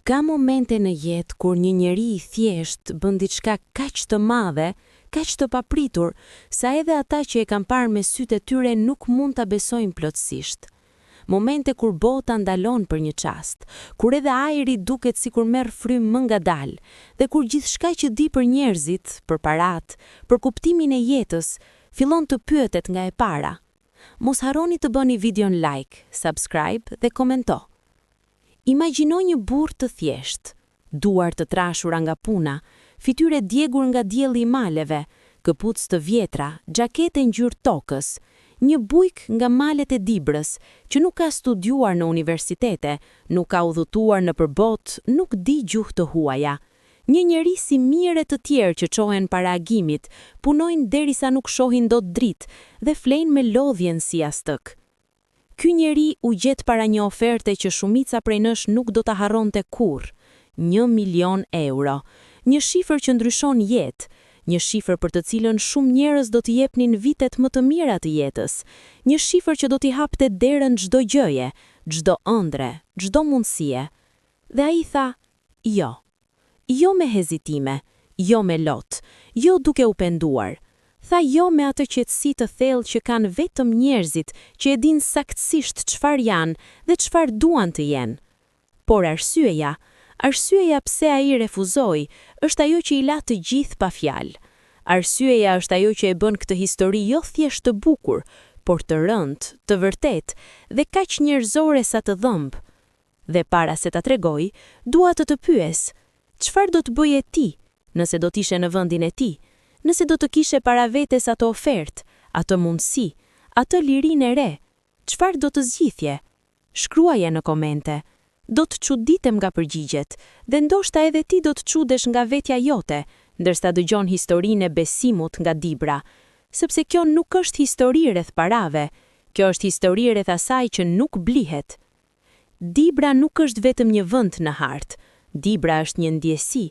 Ka momente në jetë kur një njeri i thjeshtë bën diçka kaq të madhe, kaq të papritur, sa edhe ata që e kanë parë me sytë e tyre nuk mund ta besojnë plotësisht. Momente kur bota ndalon për një çast, kur edhe ajri duket sikur merr frymë më ngadalë, dhe kur gjithçka që di për njerëzit, për paratë, për kuptimin e jetës, fillon të pyetet nga e para. Mos harroni të bëni videon like, subscribe dhe komento. Imagjino një burrë të thjeshtë, duar të trashura nga puna, fytyrë e djegur nga dielli i maleve, këpucë të vjetra, xhaketë e ngjyrë tokës, një bujk nga malet e Dibrës, që nuk ka studiuar në universitete, nuk ka udhëtuar nëpër botë, nuk di gjuhë të huaja. Një njeri si mijëra të tjerë që çohen para agimit, punojnë derisa nuk shohin dot dritë dhe flejnë me lodhjen si jastëk. Ky njeri u gjet para një oferte që shumica prej nesh nuk do ta harronte kurrë, një milion euro. Një shifër që ndryshon jetë, një shifër për të cilën shumë njerëz do të jepnin vitet më të mira të jetës, një shifër që do t'i hapte derën çdo gjëje, çdo ëndrre, çdo mundësie. Dhe ai tha, jo. Jo me hezitime, jo me lot, jo duke u penduar. Tha jo me atë qetësi të thellë që kanë vetëm njerëzit që e dinë saktësisht çfarë janë dhe çfarë duan të jenë. Por arsyeja, arsyeja pse ai refuzoi, është ajo që i la të gjithë pa fjalë. Arsyeja është ajo që e bën këtë histori jo thjesht të bukur, por të rëndë, të vërtetë dhe kaq njerëzore sa të dhëmb. Dhe para se ta tregoj, dua të të pyes, çfarë do të bëje ti, nëse do të ishe në vendin e tij, nëse do të kishe para vetes atë ofertë, atë mundësi, atë lirinë e re, çfarë do të zgjidhje? Shkruaje në komente. Do të çuditem nga përgjigjet, dhe ndoshta edhe ti do të çudesh nga vetja jote, ndërsa dëgjon historinë e Besimut nga Dibra. Sepse kjo nuk është histori rreth parave, kjo është histori rreth asaj që nuk blihet. Dibra nuk është vetëm një vend në hartë. Dibra është një ndjesi.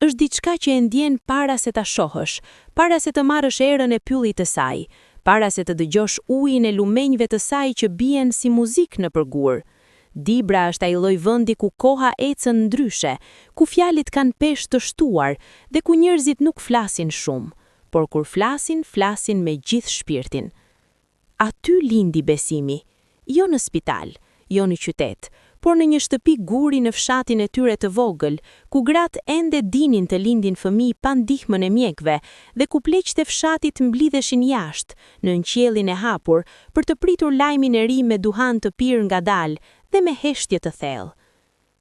Është diçka që e ndjen para se ta shohësh, para se të marrësh erën e pyllit të saj, para se të dëgjosh ujin e lumenjve të saj që bien si muzikë nëpër gurë. Dibra është ai lloj vendi ku koha ecën ndryshe, ku fjalët kanë peshë të shtuar dhe ku njerëzit nuk flasin shumë, por kur flasin, flasin me gjithë shpirtin. Aty lindi Besimi. Jo në spital, jo në qytet, por në një shtëpi guri në fshatin e tyre të vogël, ku gratë ende dinin të lindin fëmijë pa ndihmën e mjekëve dhe ku pleqtë e fshatit mblidheshin jashtë, nën qiellin e hapur, për të pritur lajmin e ri me duhan të pirë ngadalë dhe me heshtje të thellë.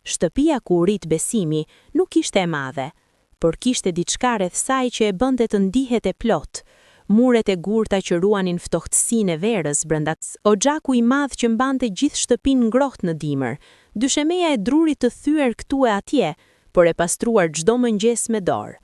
Shtëpia ku u rrit Besimi nuk ishte e madhe, por kishte diçka rreth saj që e bënte të ndihet e plotë, muret e gurta që ruanin ftohtësinë e verës brenda, oxhaku i madh që mbante gjithë shtëpinë ngrohtë në dimër, dyshemeja e drurit të thyer këtu e atje, por e pastruar çdo mëngjes me dorë.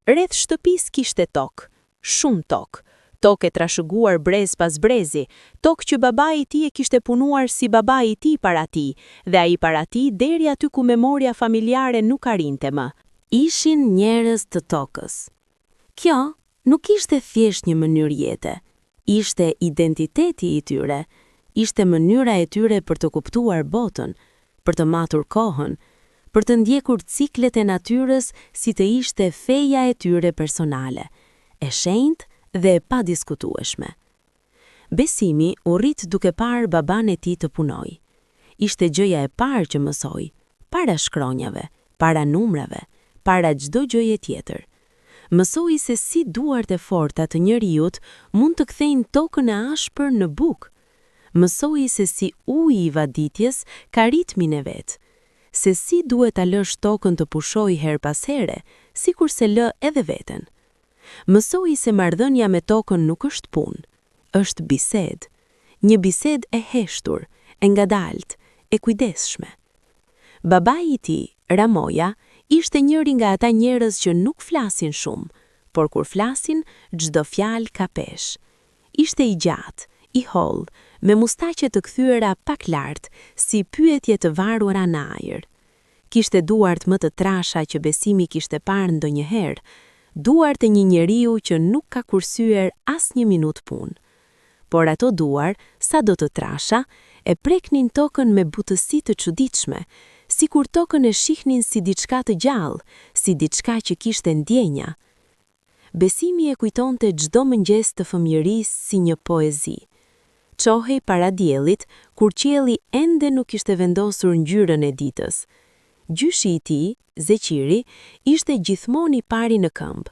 Rreth shtëpisë kishte tokë, Shumë tokë. Tokë e trashëguar brez pas brezi, tokë që babai i tij e kishte punuar si babai i tij para tij, dhe ai para tij deri aty ku memoria familjare nuk arrinte më. Ishin njerëz të tokës. Kjo nuk ishte thjesht një mënyrë jete, ishte identiteti i tyre, ishte mënyra e tyre për të kuptuar botën, për të matur kohën, për të ndjekur ciklet e natyrës si të ishte feja e tyre personale, e shenjtë dhe e padiskutueshme. Besimi u rrit duke parë babanë e tij të punojë. Ishte gjëja e parë që mësoi, para shkronjave, para numrave, para çdo gjëje tjetër. Mësoi se si duart e forta të njeriut mund të kthejnë tokën e ashpër në bukë. Mësoi se si uji i vaditjes ka ritmin e vet. Se si duhet ta lësh tokën të pushojë herë pas here, sikurse lë edhe veten. Mësoi se marrëdhënia me tokën nuk është punë, është bisedë. Një bisedë e heshtur, e ngadaltë, e kujdesshme. Babai i tij, Ramoja, ishte njëri nga ata njerëz që nuk flasin shumë, por kur flasin, çdo fjalë ka peshë. Ishte i gjatë, i hollë, me mustaqe të kthyera pak lart, si pyetje të varura në ajër. Kishte duart më të trasha që Besimi kishte parë ndonjëherë, duart e një njeriu që nuk ka kursyer asnjë minutë punë. Por ato duar, sado të trasha, e preknin tokën me butësi të çuditshme, Sikur tokën e shihnin si diçka të gjallë, si diçka që kishte ndjenja. Besimi e kujtonte çdo mëngjes të fëmijërisë si një poezi. Çohej para diellit, kur qielli ende nuk kishte vendosur ngjyrën e ditës. Gjyshi i tij, Zeqiri, ishte gjithmonë i pari në këmbë.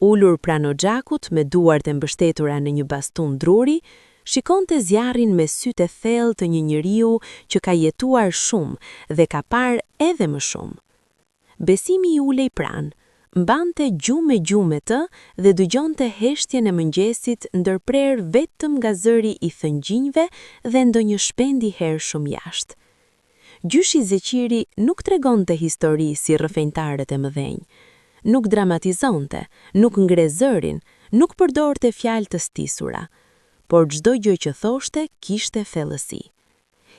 Ulur pranë oxhakut me duart e mbështetura në një bastun druri, shikonte zjarrin me sytë e thellë të një njeriu që ka jetuar shumë dhe ka parë edhe më shumë. Besimi i ulej pranë, mbante gju me gju me të dhe dëgjonte heshtjen e mëngjesit ndërprerë vetëm nga zëri i thëngjinjve dhe ndonjë shpend i hershëm jashtë. Gjyshi Zeqiri nuk tregonte histori si rrëfenjtarët e mëdhenj. Nuk dramatizonte, nuk ngre zërin, nuk përdorte fjalë të stisura. Por çdo gjë që thoshte kishte thellësi.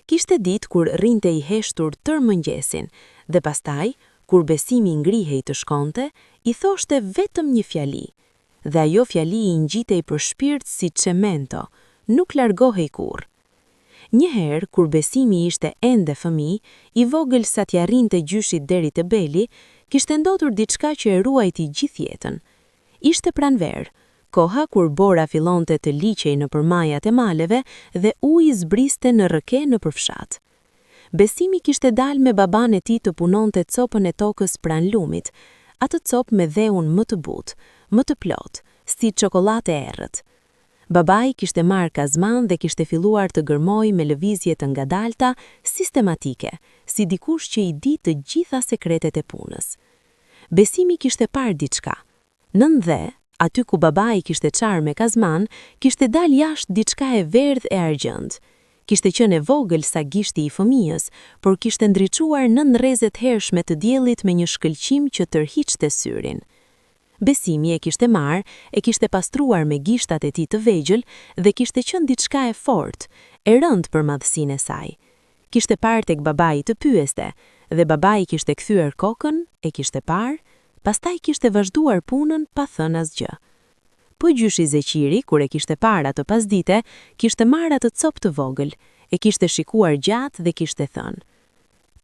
Kishte ditë kur rrinte i heshtur tërë mëngjesin dhe pastaj, kur Besimi ngrihej të shkonte, i thoshte vetëm një fjali. Dhe ajo fjali i ngjitej për shpirt si çimento, nuk largohej kurrë. Një herë, kur Besimi ishte ende fëmijë, i vogël sa t'ia rrinte gjyshit deri te beli, kishte ndodhur diçka që e ruajti gjithë jetën. Ishte pranverë, koha kur bora fillonte të liqej nëpër majat e maleve dhe uji zbriste në rrëke nëpër fshat. Besimi kishte dalë me babanë e tij të punonte copën e tokës pranë lumit, atë copë me dheun më të butë, më të plotë, si çokollatë e errët. Babai kishte marrë kazmanë dhe kishte filluar të gërmojë me lëvizje të ngadalta, sistematike, si dikush që i di të gjitha sekretet e punës. Besimi kishte parë diçka. Nën dhe, aty ku babai kishte çarë me kazmanë, kishte dalë jashtë diçka e verdhë e argjendtë. Kishte qenë e vogël sa gishti i fëmijës, por kishte ndriçuar nën rrezet e hershme të diellit me një shkëlqim që tërhiqte syrin. Besimi e kishte marrë, e kishte pastruar me gishtat e tij të vegjël dhe kishte qenë diçka e fortë, e rëndë për madhësinë e saj. Kishte parë tek babai të pyeste, dhe babai kishte kthyer kokën, e kishte parë, pastaj kishte vazhduar punën pa thënë asgjë. Po gjyshi Zeqiri, kur e kishte parë atë pasdite, kishte marrë atë copë të vogël, e kishte shikuar gjatë dhe kishte thënë: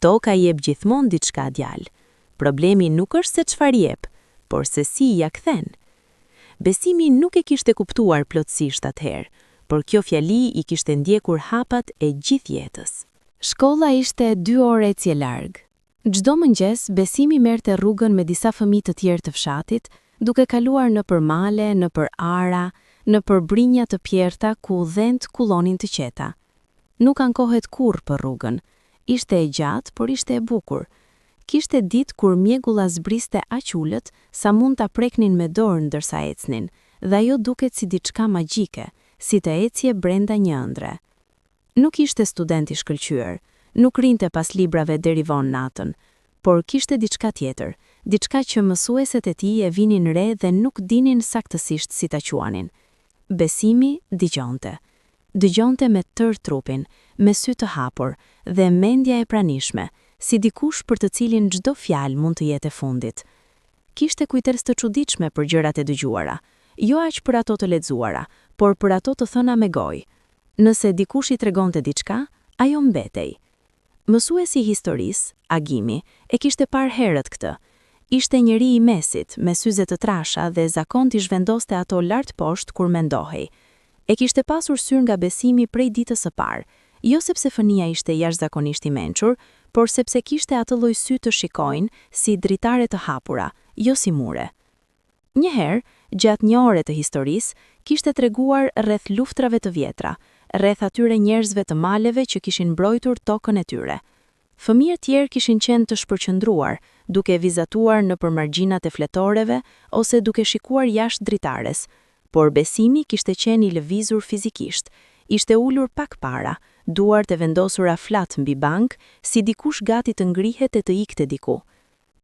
Toka jep gjithmonë diçka, djalë. Problemi nuk është se çfarë jep, por se si ia kthen. Besimi nuk e kishte kuptuar plotësisht atëherë, por kjo fjali i kishte ndjekur hapat e gjithë jetës. Shkolla ishte dy orë ecje larg. Çdo mëngjes, Besimi merrte rrugën me disa fëmijë të tjerë të fshatit, duke kaluar nëpër male, nëpër ara, nëpër brinja të pjerrta ku dhentë kullonin të qeta. Nuk ankohet kurrë për rrugën. Ishte e gjatë, por ishte e bukur. Kishte ditë kur mjegulla zbriste aq ulët sa mund ta preknin me dorë ndërsa ecnin, dhe ajo duket si diçka magjike, si të ecje brenda një ëndrre. Nuk ishte student i shkëlqyer, nuk rrinte pas librave deri vonë natën, por kishte diçka tjetër, diçka që mësueset e tij e vinin re dhe nuk dinin saktësisht si ta quanin. Besimi dëgjonte. Dëgjonte me tërë trupin, me sy të hapur dhe mendja e pranishme, si dikush për të cilin çdo fjalë mund të jetë e fundit. Kishte kujtesë të çuditshme për gjërat e dëgjuara, jo aq për ato të lexuara, por për ato të thëna me gojë. Nëse dikush i tregonte diçka, ajo mbetej. Mësuesi i historisë, Agimi, e kishte parë herët këtë. Ishte njeri i mesit, me syze të trasha dhe zakon t'i zhvendoste ato lart-poshtë kur mendohej. E kishte pasur syrin nga Besimi prej ditës së parë, jo sepse fëmija ishte jashtëzakonisht i mençur, por sepse kishte atë lloj sy të shikojnë si dritare të hapura, jo si mure. Një herë, gjatë një ore të historisë, kishte treguar rreth luftrave të vjetra, rreth atyre njerëzve të maleve që kishin mbrojtur tokën e tyre. Fëmijët tjerë kishin qenë të shpërqendruar, duke vizatuar nëpër margjinat e fletoreve ose duke shikuar jashtë dritares, por Besimi kishte qenë i lëvizur fizikisht, ishte ulur pak para, duart e vendosura flat mbi bankë, si dikush gati të ngrihet e të ikte diku.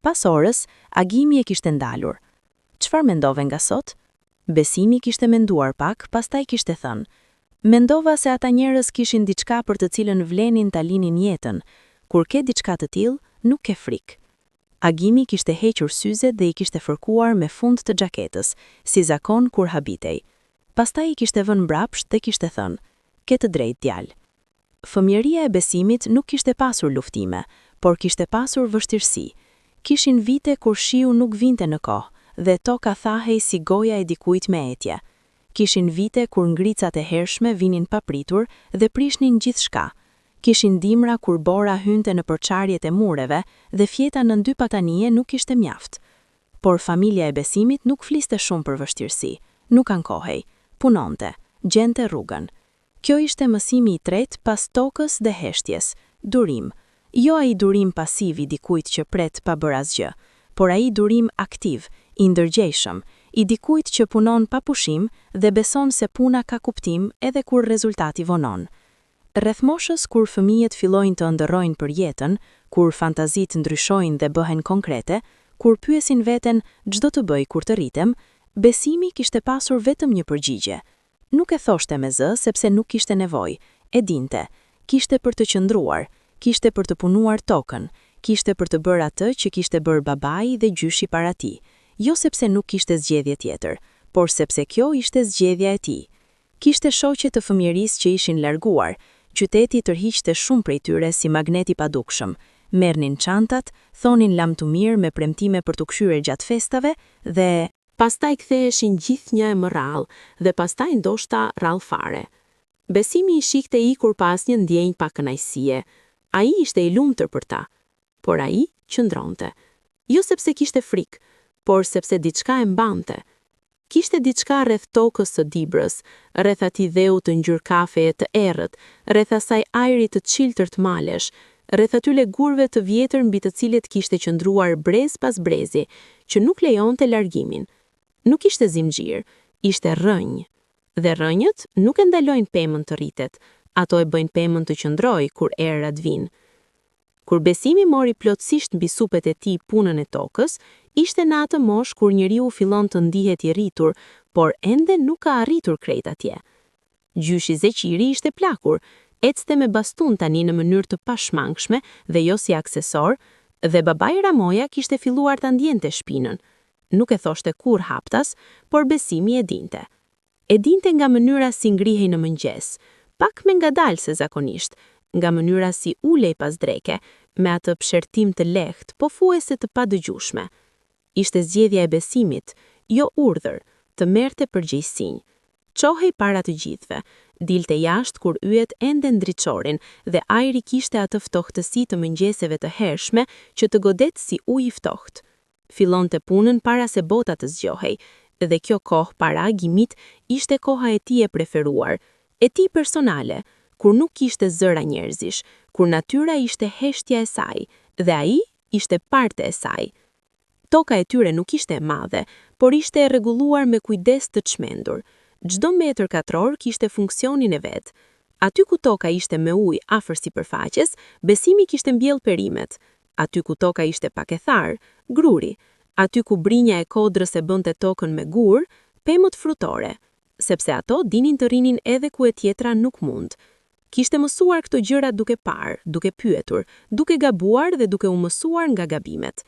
Pas orës, Agimi e kishte ndalur. Çfarë mendove nga sot? Besimi kishte menduar pak, pastaj kishte thënë. Mendova se ata njerëz kishin diçka për të cilën vlenin ta linin jetën. Kur ke diçka të tillë, nuk ke frikë. Agimi kishte hequr syzet dhe i kishte fërkuar me fund të xhaketës, si zakon kur habitej. Pastaj i kishte vënë mbrapsht dhe kishte thënë, ke të drejtë, djalë. Fëmijëria e Besimit nuk kishte pasur luftime, Por kishte pasur vështirësi. Kishin vite kur shiu nuk vinte në kohë dhe toka thahej si goja e dikujt me etje. Kishin vite kur ngricat e hershme vinin papritur dhe prishnin gjithçka. Kishin dimra kur bora hynte nëpër çarjet e mureve dhe fjeta nën dy batanije nuk ishte mjaft. Por familja e Besimit nuk fliste shumë për vështirësi. Nuk ankohej. Punonte. Gjente rrugën. Kjo ishte mësimi i tretë pas tokës dhe heshtjes, durim. Jo ai durim pasiv i dikujt që pret pa bërë asgjë, por ai durim aktiv, i ndërgjegjshëm, i dikujt që punon pa pushim dhe beson se puna ka kuptim edhe kur rezultati vonon. Rreth moshës kur fëmijët fillojnë të ëndërrojnë për jetën, kur fantazitë ndryshojnë dhe bëhen konkrete, kur pyesin veten ç'do të bëj kur të rritem, Besimi kishte pasur vetëm një përgjigje. Nuk e thoshte me zë sepse nuk kishte nevojë, e dinte. Kishte për të qëndruar, kishte për të punuar tokën, kishte për të bërë atë që kishte bërë babai dhe gjyshi para tij, jo sepse nuk kishte zgjedhje tjetër, por sepse kjo ishte zgjedhja e tij. Kishte shoqe të fëmijërisë që ishin larguar, qyteti tërhiqte shumë prej tyre si magnet i padukshëm. Merrnin çantat, thonin lamtumirë me premtime për t'u kthyer gjatë festave dhe pastaj ktheheshin gjithnjë e më rrallë dhe pastaj ndoshta rrallë fare. Besimi i shihte ikur pa asnjë ndjenjë pakënaqësie. Ai ishte i lumtur për ta. Por ai qëndronte. Jo sepse kishte frikë, por sepse diçka e mbante. Kishte diçka rreth tokës së Dibrës, rreth atij dheu të ngjyrë kafeje të errët, rreth asaj ajri të çiltër të malesh, rreth atyre gurëve të vjetër mbi të cilët kishte qëndruar brez pas brezi, që nuk lejonte largimin. Nuk ishte zinxhir, ishte rrënjë. Dhe rrënjët nuk e ndalojnë pemën të rritet, ato e bëjnë pemën të qëndrojë kur erërat vijnë. Kur Besimi mori plotësisht mbi supet e tij punën e tokës, ishte në atë moshë kur njeriu fillon të ndihet i rritur, por ende nuk ka arritur krejt atje. Gjyshi Zeqiri ishte plakur, ecte me bastun tani në mënyrë të pashmangshme dhe jo si aksesor, dhe babai Ramoja kishte filluar ta ndjente shpinën. Nuk e thoshte kurrë haptas, por Besimi e dinte. E dinte nga mënyra si ngrihej në mëngjes, pak më ngadalë se zakonisht, nga mënyra si ulej pas dreke, me atë psherëtimë të lehtë, pothuajse të padëgjueshme. Ishte zgjedhja e Besimit, jo urdhër, të merrte përgjegjësinë. Çohej para të gjithëve, dilte jashtë kur yjet ende ndriçonin dhe ajri kishte atë ftohtësi të mëngjeseve të hershme që të godet si ujë i ftohtë. Fillonte punën para se bota të zgjohej, dhe kjo kohë para agimit ishte koha e tij e preferuar, e tij personale, kur nuk kishte zëra njerëzish, kur natyra ishte heshtja e saj dhe ai ishte parte e saj. Toka e tyre nuk ishte e madhe, por ishte e rregulluar me kujdes të çmendur. Çdo metër katror kishte funksionin e vet. Aty ku toka ishte me ujë afër sipërfaqes, Besimi kishte mbjellë perimet. Aty ku toka ishte pak e tharë, gruri. Aty ku brinja e kodrës e bënte tokën me gurë, pemët frutore. Sepse ato dinin të rrinin edhe ku e tjetra nuk mund. Kishte mësuar këto gjëra duke parë, duke pyetur, duke gabuar dhe duke u mësuar nga gabimet.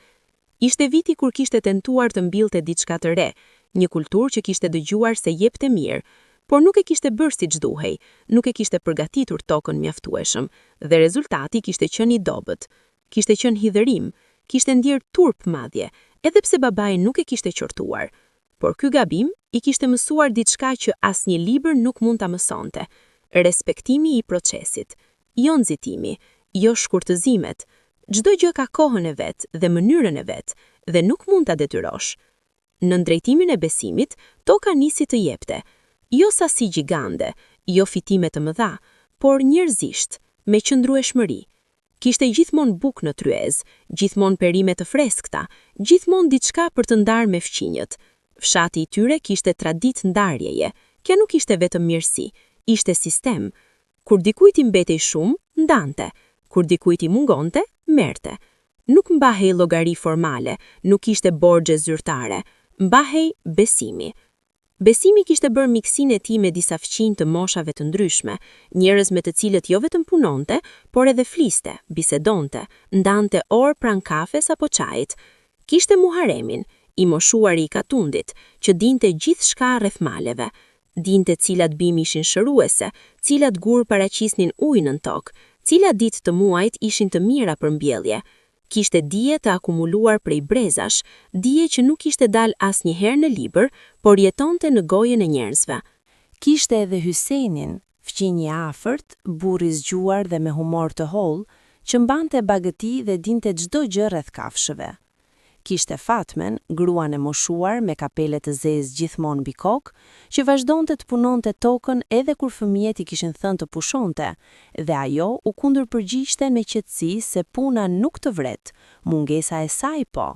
Ishte viti kur kishte tentuar të mbillte diçka të re, një kulturë që kishte dëgjuar se jepte mirë, por nuk e kishte bërë siç duhej, nuk e kishte përgatitur tokën mjaftueshëm dhe rezultati kishte qenë i dobët. Kishte qenë hidhërim, kishte ndjerë turp madje, edhe pse babai nuk e kishte qortuar. Por ky gabim i kishte mësuar diçka që asnjë libër nuk mund ta mësonte, respektimi i procesit. Jo nxitimi, jo shkurtëzimet. Çdo gjë ka kohën e vet dhe mënyrën e vet dhe nuk mund ta detyrosh. Nën drejtimin e Besimit, toka nisi të jepte. Jo sasi gjigande, jo fitime të mëdha, por njerëzisht, me qëndrueshmëri. Kishte gjithmonë bukë në tryezë, gjithmonë perime të freskëta, gjithmonë diçka për të ndarë me fqinjët. Fshati i tyre kishte traditë ndarjeje. Kjo nuk ishte vetëm mirësi, ishte sistem. Kur dikujt i mbetej shumë, ndante. Kur dikujt i mungonte, merrte. Nuk mbahej llogari formale, nuk ishte borxhe zyrtare. Mbahej besimi. Besimi kishte bërë miqësinë e tij me disa fqinj të moshave të ndryshme, njerëz me të cilët jo vetëm punonte, por edhe fliste, bisedonte, ndante orë pranë kafes apo çajit. Kishte Muharemin, i moshuari i katundit, që dinte gjithçka rreth maleve. Dinte cilat bimë ishin shëruese, cilat gurë paraqisnin ujë nën tokë, Cilat ditë të muajit ishin të mira për mbjellje. Kishte dije të akumuluar prej brezash, dije që nuk kishte dalë asnjëherë në libër, por jetonte në gojën e njerëzve. Kishte edhe Hysenin, fqinj i afërt, burrë i zgjuar dhe me humor të hollë, që mbante bagëti dhe dinte çdo gjë rreth kafshëve. Kishte Fatmen, gruan e moshuar me kapele të zezë gjithmonë mbi kokë, që vazhdonte të punonte tokën edhe kur fëmijët i kishin thënë të pushonte, dhe ajo u kundërpërgjigjte me qetësi se puna nuk të vret, mungesa e saj po.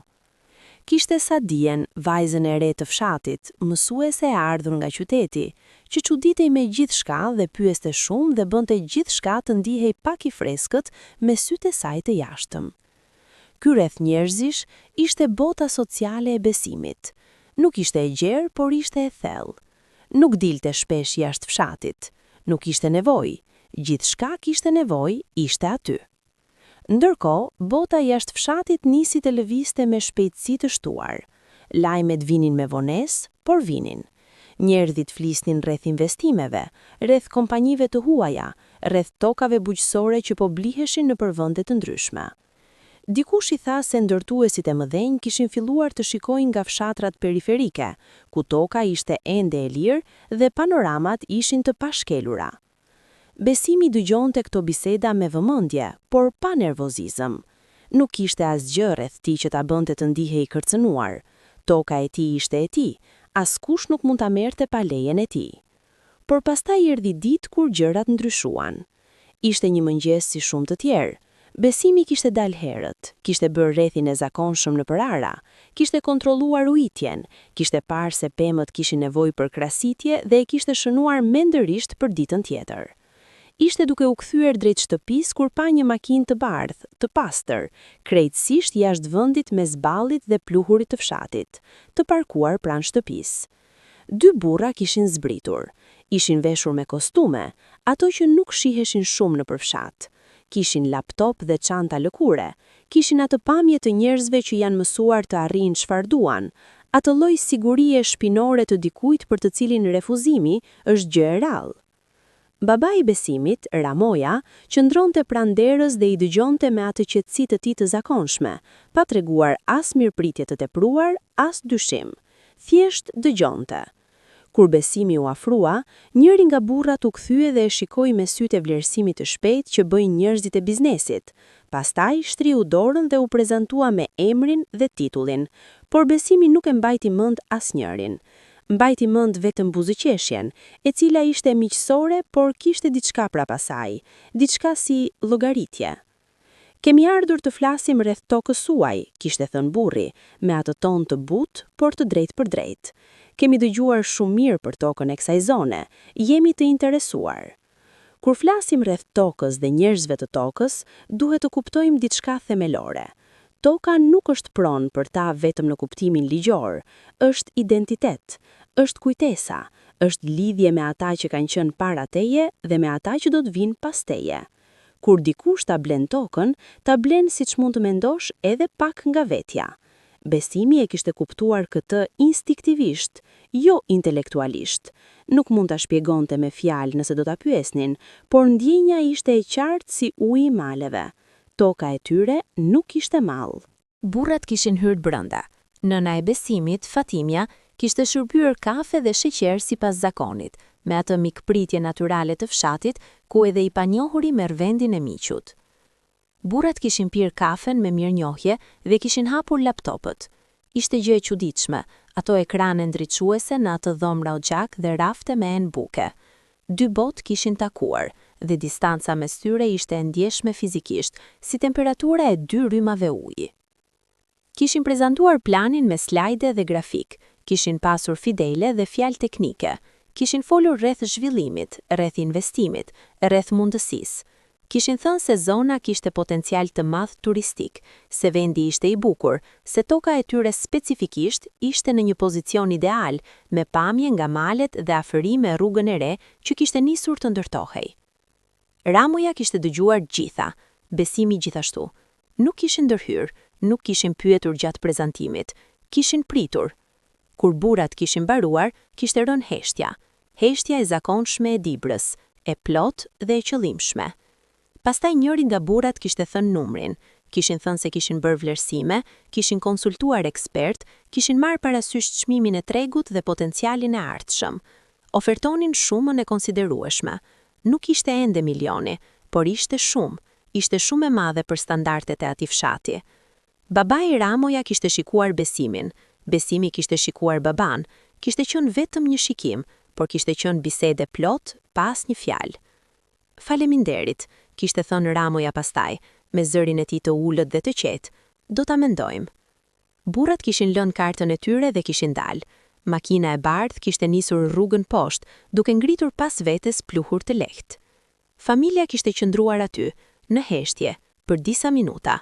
Kishte Sadien, vajzën e re të fshatit, mësuese e ardhur nga qyteti, që çuditej me gjithçka dhe pyeste shumë dhe bënte gjithçka të ndihej pak i freskët me sytë e saj të jashtëm. Ky rreth njerëzish ishte bota sociale e Besimit. Nuk ishte e gjerë, por ishte e thellë. Nuk dilte shpesh jashtë fshatit. Nuk ishte nevojë. Gjithçka kishte nevojë ishte aty. Ndërkohë, bota jashtë fshatit nisi të lëvizte me shpejtësi të shtuar. Lajmet vinin me vonesë, por vinin. Njerëzit flisnin rreth investimeve, rreth kompanive të huaja, rreth tokave bujqësore që po bliheshin nëpër vende të ndryshme. Dikush i tha se ndërtuesit e mëdhenj kishin filluar të shikojnë nga fshatrat periferike, ku toka ishte ende e lirë dhe panoramat ishin të pashkelura. Besimi dëgjonte këto biseda me vëmendje, por pa nervozizëm. Nuk kishte asgjë rreth tij që ta bënte të ndihej i kërcënuar. Toka e tij ishte e tij, askush nuk mund ta merrte pa lejen e tij. Por pastaj erdhi ditë kur gjërat ndryshuan. Ishte një mëngjes si shumë të tjerë. Besimi kishte dalë herët, kishte bërë rrethin e zakonshëm nëpër ara, kishte kontrolluar ujitjen, kishte parë se pemët kishin nevojë për krasitje dhe e kishte shënuar mendërisht për ditën tjetër. Ishte duke u kthyer drejt shtëpisë kur pa një makinë të bardhë, të pastër, krejtësisht jashtë vendit mes ballit dhe pluhurit të fshatit, të parkuar pranë shtëpisë. Dy burra kishin zbritur. Ishin veshur me kostume, ato që nuk shiheshin shumë nëpër fshat. Kishin laptop dhe çanta lëkure, kishin atë pamje të njerëzve që janë mësuar të arrijnë çfarë duan, atë lloj sigurie shpinore të dikujt për të cilin refuzimi është gjë e rrallë. Babai i Besimit, Ramoja, qëndronte pranë derës dhe i dëgjonte me atë qetësi të tij të zakonshme, pa treguar as mirëpritje të tepruar, as dyshim. Thjesht dëgjonte. Kur Besimi u afrua, njëri nga burrat u kthye dhe e shikoi me sytë e vlerësimit të shpejtë që bëjnë njerëzit e biznesit. Pastaj shtriu dorën dhe u prezantua me emrin dhe titullin, por Besimi nuk e mbajti mend asnjërin. Mbajti mend vetëm buzëqeshjen, e cila ishte miqësore, por kishte diçka prapa saj, diçka si llogaritje. Kemi ardhur të flasim rreth tokës suaj, kishte thënë burri, me atë ton të butë, por të drejtpërdrejtë. Kemi dëgjuar shumë mirë për tokën e kësaj zone, jemi të interesuar. Kur flasim rreth tokës dhe njerëzve të tokës, duhet të kuptojmë diçka themelore. Toka nuk është pronë për ta vetëm në kuptimin ligjor, është identitet, është kujtesa, është lidhje me ata që kanë qenë para teje dhe me ata që do të vijnë pas teje. Kur dikush ta blen tokën, ta blen siç mund të mendosh edhe pak nga vetja. Besimi e kishte kuptuar këtë instiktivisht, jo intelektualisht. Nuk mund ta shpjegonte me fjalë nëse do ta pyesnin, por ndjenja ishte e qartë si uji i maleve. Toka e tyre nuk ishte mall. Burrat kishin hyrë brenda. Nëna e Besimit, Fatimja, kishte shërbyer kafe dhe sheqer sipas zakonit, me atë mikpritje natyrale të fshatit, ku edhe i panjohuri merr vendin e miqut. Burrat kishin pirë kafen me mirënjohje dhe kishin hapur laptopët. Ishte gjë e çuditshme, ato ekrane ndriçuese në atë dhomë oxhak dhe rafte me enë buke. Dy botë kishin takuar, dhe distanca mes tyre ishte e ndjeshme fizikisht, si temperatura e dy rrymave uji. Kishin prezantuar planin me slajde dhe grafikë, kishin pasur fidele dhe fjalë teknike, kishin folur rreth zhvillimit, rreth investimit, rreth mundësisë. Kishin thënë se zona kishte potencial të madh turistik, se vendi ishte i bukur, se toka e tyre specifikisht ishte në një pozicion ideal, me pamje nga malet dhe afëri me rrugën e re që kishte nisur të ndërtohej. Ramoja kishte dëgjuar gjitha, Besimi gjithashtu. Nuk kishin ndërhyrë, nuk kishin pyetur gjatë prezantimit, kishin pritur. Kur burrat kishin mbaruar, kishte rënë heshtja. Heshtja e zakonshme e Dibrës, e plotë dhe e qëllimshme. Pastaj njëri nga burrat kishte thënë numrin. Kishin thënë se kishin bërë vlerësime, kishin konsultuar ekspertë, kishin marrë parasysh çmimin e tregut dhe potencialin e ardhshëm. Ofertonin shumën e konsiderueshme. Nuk ishte ende milioni, por ishte shumë, ishte shumë e madhe për standardet e atij fshati. Babai Ramoja kishte shikuar Besimin, Besimi kishte shikuar babanë, kishte qenë vetëm një shikim, por kishte qenë bisedë e plotë, pa asnjë fjalë. Faleminderit, kishte thënë Ramoja pastaj, me zërin e tij të ulët dhe të qetë, do ta mendojmë. Burrat kishin lënë kartën e tyre dhe kishin dalë. Makina e bardhë kishte nisur rrugën poshtë, duke ngritur pas vetes pluhur të lehtë. Familja kishte qëndruar aty, në heshtje, për disa minuta.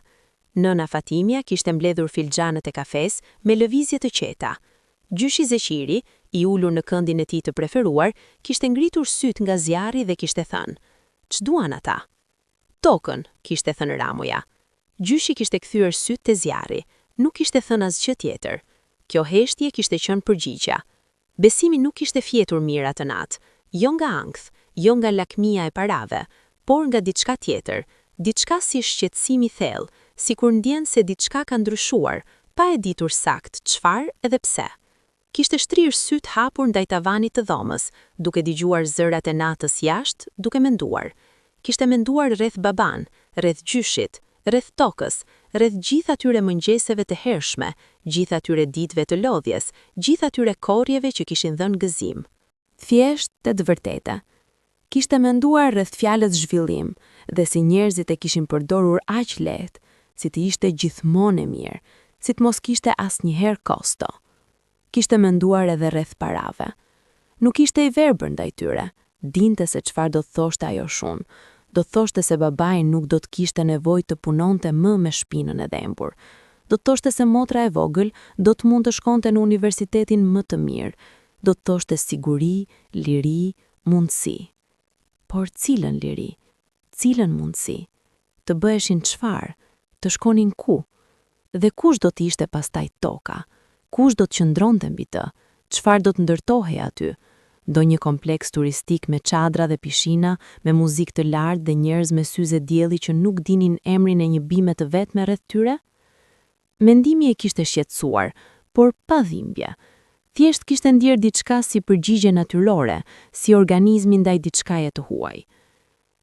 Nëna Fatimja kishte mbledhur filxhanët e kafesë me lëvizje të qeta. Gjyshi Zeqiri, i ulur në këndin e tij të preferuar, kishte ngritur sytë nga zjarri dhe kishte thënë: Ç'duan ata? Tokën, kishte thënë Ramoja. Gjyshi kishte kthyer sytë te zjarri. Nuk kishte thënë asgjë tjetër. Kjo heshtje kishte qenë përgjigja. Besimi nuk kishte fjetur mirë atë natë. Jo nga ankth, jo nga lakmia e parave, por nga diçka tjetër, diçka si shqetësim i thellë, sikur ndjen se diçka ka ndryshuar, pa e ditur saktë çfarë edhe pse. Kishte shtrirë sytë hapur ndaj tavanit të dhomës, duke dëgjuar zërat e natës jashtë, duke menduar. Kishte menduar rreth babanë, rreth gjyshit, rreth tokës, rreth gjithë atyre mëngjeseve të hershme, gjithë atyre ditëve të lodhjes, gjithë atyre korrjeve që kishin dhënë gëzim. Thjesht dhe të vërtetë. Kishte menduar rreth fjalës zhvillim dhe si njerëzit e kishin përdorur aq lehtë, si të ishte gjithmonë e mirë, si të mos kishte asnjëherë kosto. Kishte menduar edhe rreth parave. Nuk ishte i verbër ndaj tyre, dinte se çfarë do të thoshte ajo shumë, do të thoshte se babai nuk do të kishte nevojë të punonte më me shpinën e dhembur. Do të thoshte se motra e vogël do të mund të shkonte në universitetin më të mirë. Do të thoshte siguri, liri, mundësi. Por cilën liri? Cilën mundësi? Të bëheshin çfarë? Të shkonin ku? Dhe kush do të ishte pastaj toka? Kush do të qëndronte mbi të? Çfarë do të ndërtohej aty? Ndonjë kompleks turistik me çadra dhe pishina, me muzikë të lartë dhe njerëz me syze dielli që nuk dinin emrin e një bime të vetme rreth tyre? Mendimi e kishte shqetësuar, por pa dhimbje. Thjesht kishte ndjerë diçka si përgjigje natyrore, si organizmi ndaj diçkaje të huaj.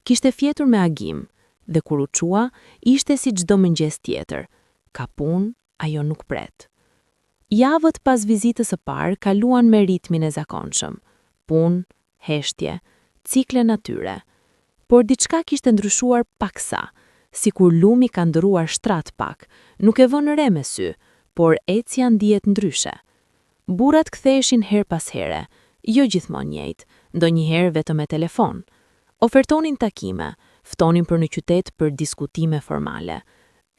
Kishte fjetur me agim, dhe kur u çua, ishte si çdo mëngjes tjetër. Ka punë, ajo nuk pret. Javët pas vizitës së parë kaluan me ritmin e zakonshëm. Punë, heshtje, cikle natyre. Por diçka kishte ndryshuar paksa, sikur lumi ka ndërruar shtrat pak, nuk e vënë re me sy, por ecja ndihet ndryshe. Burrat ktheheshin herë pas here, jo gjithmonë njëjtë, ndonjëherë vetëm me telefon. Ofertonin takime, ftonin për në qytet për diskutime formale.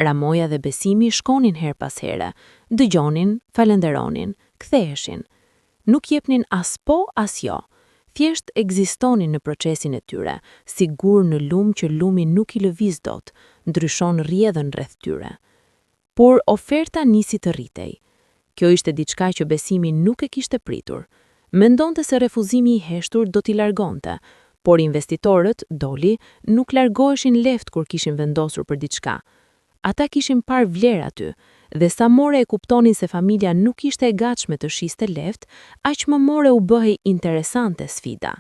Ramoja dhe Besimi shkonin herë pas here, dëgjonin, falënderonin, ktheheshin. Nuk jepnin as po, as jo. Thjesht ekzistonin në procesin e tyre, si gurë në lumë që lumi nuk i lëviz dot, ndryshon rrjedhën rreth tyre. Por oferta nisi të rritej. Kjo ishte diçka që Besimi nuk e kishte pritur. Mendonte se refuzimi i heshtur do t'i largonte, por investitorët, doli, nuk largoheshin lehtë kur kishin vendosur për diçka. Ata kishin parë vlerë aty, dhe sa more e kuptonin se familja nuk ishte e gatshme të shiste lehtë, aq më more u bëhej interesante sfida.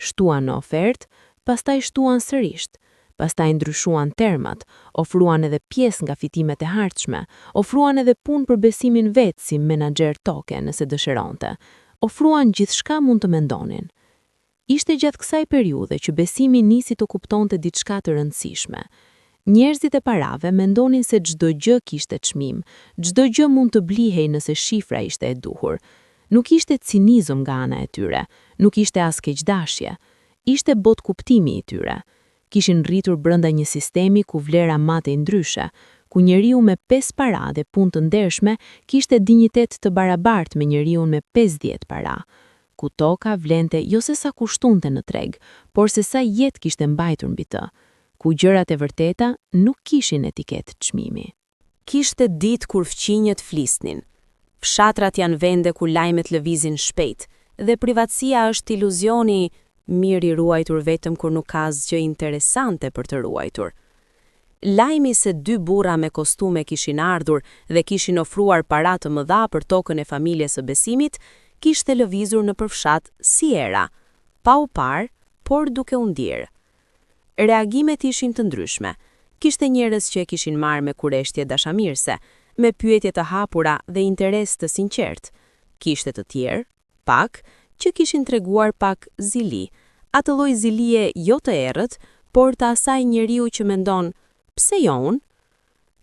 Shtuan në ofertë, pastaj shtuan sërisht, pastaj ndryshuan termat, ofruan edhe pjesë nga fitimet e ardhshme, ofruan edhe punë për Besimin vetë si menaxher toke nëse dëshironte, ofruan gjithçka mund të mendonin. Ishte gjatë kësaj periudhe që Besimi nisi të kuptonte diçka të rëndësishme. Njerëzit e parave mendonin se çdo gjë kishte çmim, çdo gjë mund të blihej nëse shifra ishte e duhur. Nuk ishte cinizëm nga ana e tyre, nuk ishte as keqdashje. Ishte botëkuptimi i tyre. Kishin rritur brenda një sistemi ku vlera matej ndryshe, ku njeriu me pesë para dhe punë të ndershme kishte dinjitet të barabartë me njeriun me 50 para, ku toka vlente jo se sa kushtonte në treg, por se sa jetë kishte mbajtur mbi të, ku gjërat e vërteta nuk kishin etiketë çmimi. Kishte ditë kur fqinjët flisnin. Fshatrat janë vende ku lajmet lëvizin shpejt dhe privatësia është iluzioni Mirë i ruajtur vetëm kur nuk ka asgjë interesante për të ruajtur. Lajmi se dy burra me kostume kishin ardhur dhe kishin ofruar para të mëdha për tokën e familjes së Besimit, kishte lëvizur nëpër fshat si era, pa u parë, por duke u ndjerë. Reagimet ishin të ndryshme. Kishte njerëz që e kishin marrë me kureshtje dashamirëse, me pyetje të hapura dhe interes të sinqertë. Kishte të tjerë, pak, që kishin treguar pak zili, atë lloj zilie jo të errët, por të asaj njeriu që mendon, pse jo unë?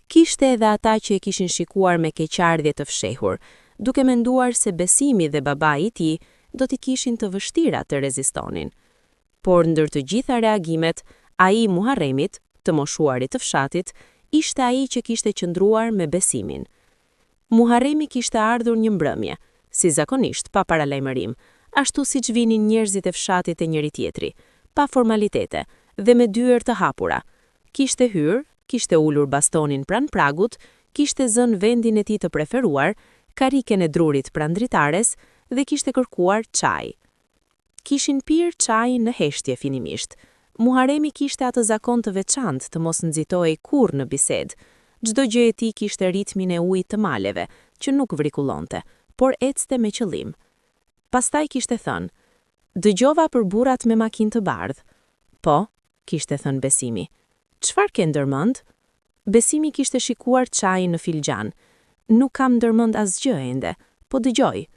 Kishte edhe ata që e kishin shikuar me keqardhje të fshehur, duke menduar se Besimi dhe babai i tij do t'i kishin të vështira të rezistonin. Por ndër të gjitha reagimet, ai i Muharremit, të moshuarit të fshatit, ishte ai që kishte qëndruar me Besimin. Muharremi kishte ardhur një mbrëmje, si zakonisht pa paralajmërim, ashtu siç vinin njerëzit e fshatit te njëri-tjetri, pa formalitete dhe me dyer të hapura. Kishte hyrë, kishte ulur bastonin pranë pragut, kishte zënë vendin e tij të preferuar, karriken e drurit pranë dritares dhe kishte kërkuar çaj. Kishin pirë çajin në heshtje fillimisht. Muharremi kishte atë zakon të veçantë të mos nxitohej kurrë në bisedë. Çdo gjë e tij kishte ritmin e ujit të maleve, që nuk vrikullonte, por ecte me qëllim. Pastaj kishte thënë, Dëgjova për burrat me makinë të bardhë. Po, kishte thënë Besimi. Çfarë ke ndërmend? Besimi kishte shikuar çajin në filxhan. Nuk kam ndërmend asgjë ende, po dëgjoj.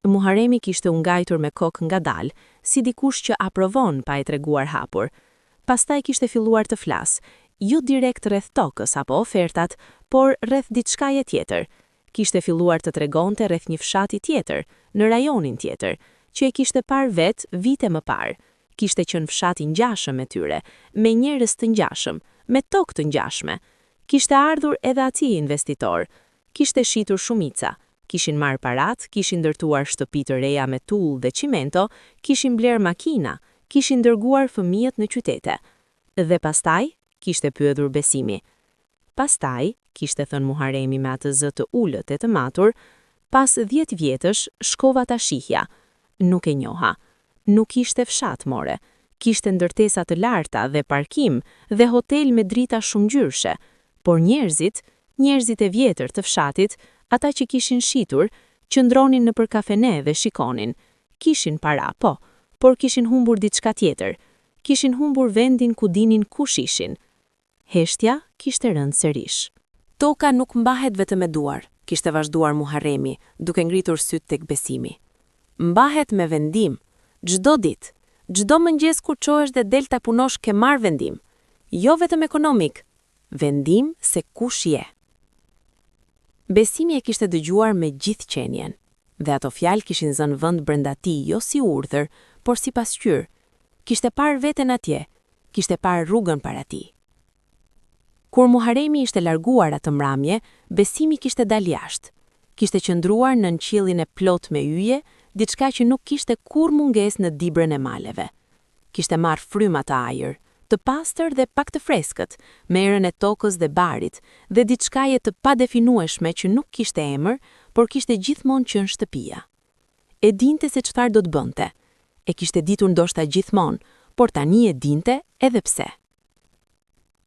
Muharremi kishte u ngajtur me kokë ngadalë, si dikush që aprovon pa e treguar hapur. Pastaj kishte filluar të flasë, jo direkt rreth tokës apo ofertat, por rreth diçkaje tjetër. Kishte filluar të tregonte rreth një fshati tjetër, në rajonin tjetër, që e kishte parë vetë vite më parë. Kishte qenë fshat i ngjashëm me tyre, me njerëz të ngjashëm, me tokë të ngjashme. Kishte ardhur edhe atje investitorë. Kishte shitur shumica. Kishin marrë paratë, kishin ndërtuar shtëpi të reja me tullë dhe çimento, kishin blerë makina, kishin dërguar fëmijët në qytete. Dhe pastaj? kishte pyetur Besimi. Pastaj, kishte thënë Muharremi me atë zë të ulët e të matur, pas dhjetë vjetësh shkova ta shihja. Nuk e njoha. Nuk ishte fshat, more. Kishte ndërtesa të larta dhe parkim dhe hotel me drita shumëngjyrëshe. Por njerëzit, njerëzit e vjetër të fshatit, ata që kishin shitur, qëndronin nëpër kafene dhe shikonin. Kishin para, po, por kishin humbur diçka tjetër. Kishin humbur vendin ku dinin kush ishin. Heshtja kishte rënë sërish. Toka nuk mbahet vetëm me duar, kishte vazhduar Muharremi, duke ngritur sytë tek Besimi. Mbahet me vendim. Çdo ditë. Çdo mëngjes kur çohesh dhe del ta punosh ke marrë vendim. Jo vetëm ekonomik, vendim se kush je. Besimi e kishte dëgjuar me gjithë qenien. Dhe ato fjalë kishin zënë vend brenda tij jo si urdhër, por si pasqyrë. Kishte parë veten atje, kishte parë rrugën para tij. Kur Muharremi ishte larguar atë mramje, Besimi kishte dalë jashtë. Kishte qëndruar nën qiellin e plotë me yje, diçka që nuk kishte kurrë mungesë në Dibrën e maleve. Kishte marrë frymë atë ajër, të pastër dhe pak të freskët, me erën e tokës dhe barit, dhe diçkaje të padefinueshme që nuk kishte emër, por kishte gjithmonë qenë shtëpia. E dinte se çfarë do të bënte. E kishte ditur ndoshta gjithmonë, por tani e dinte edhe pse.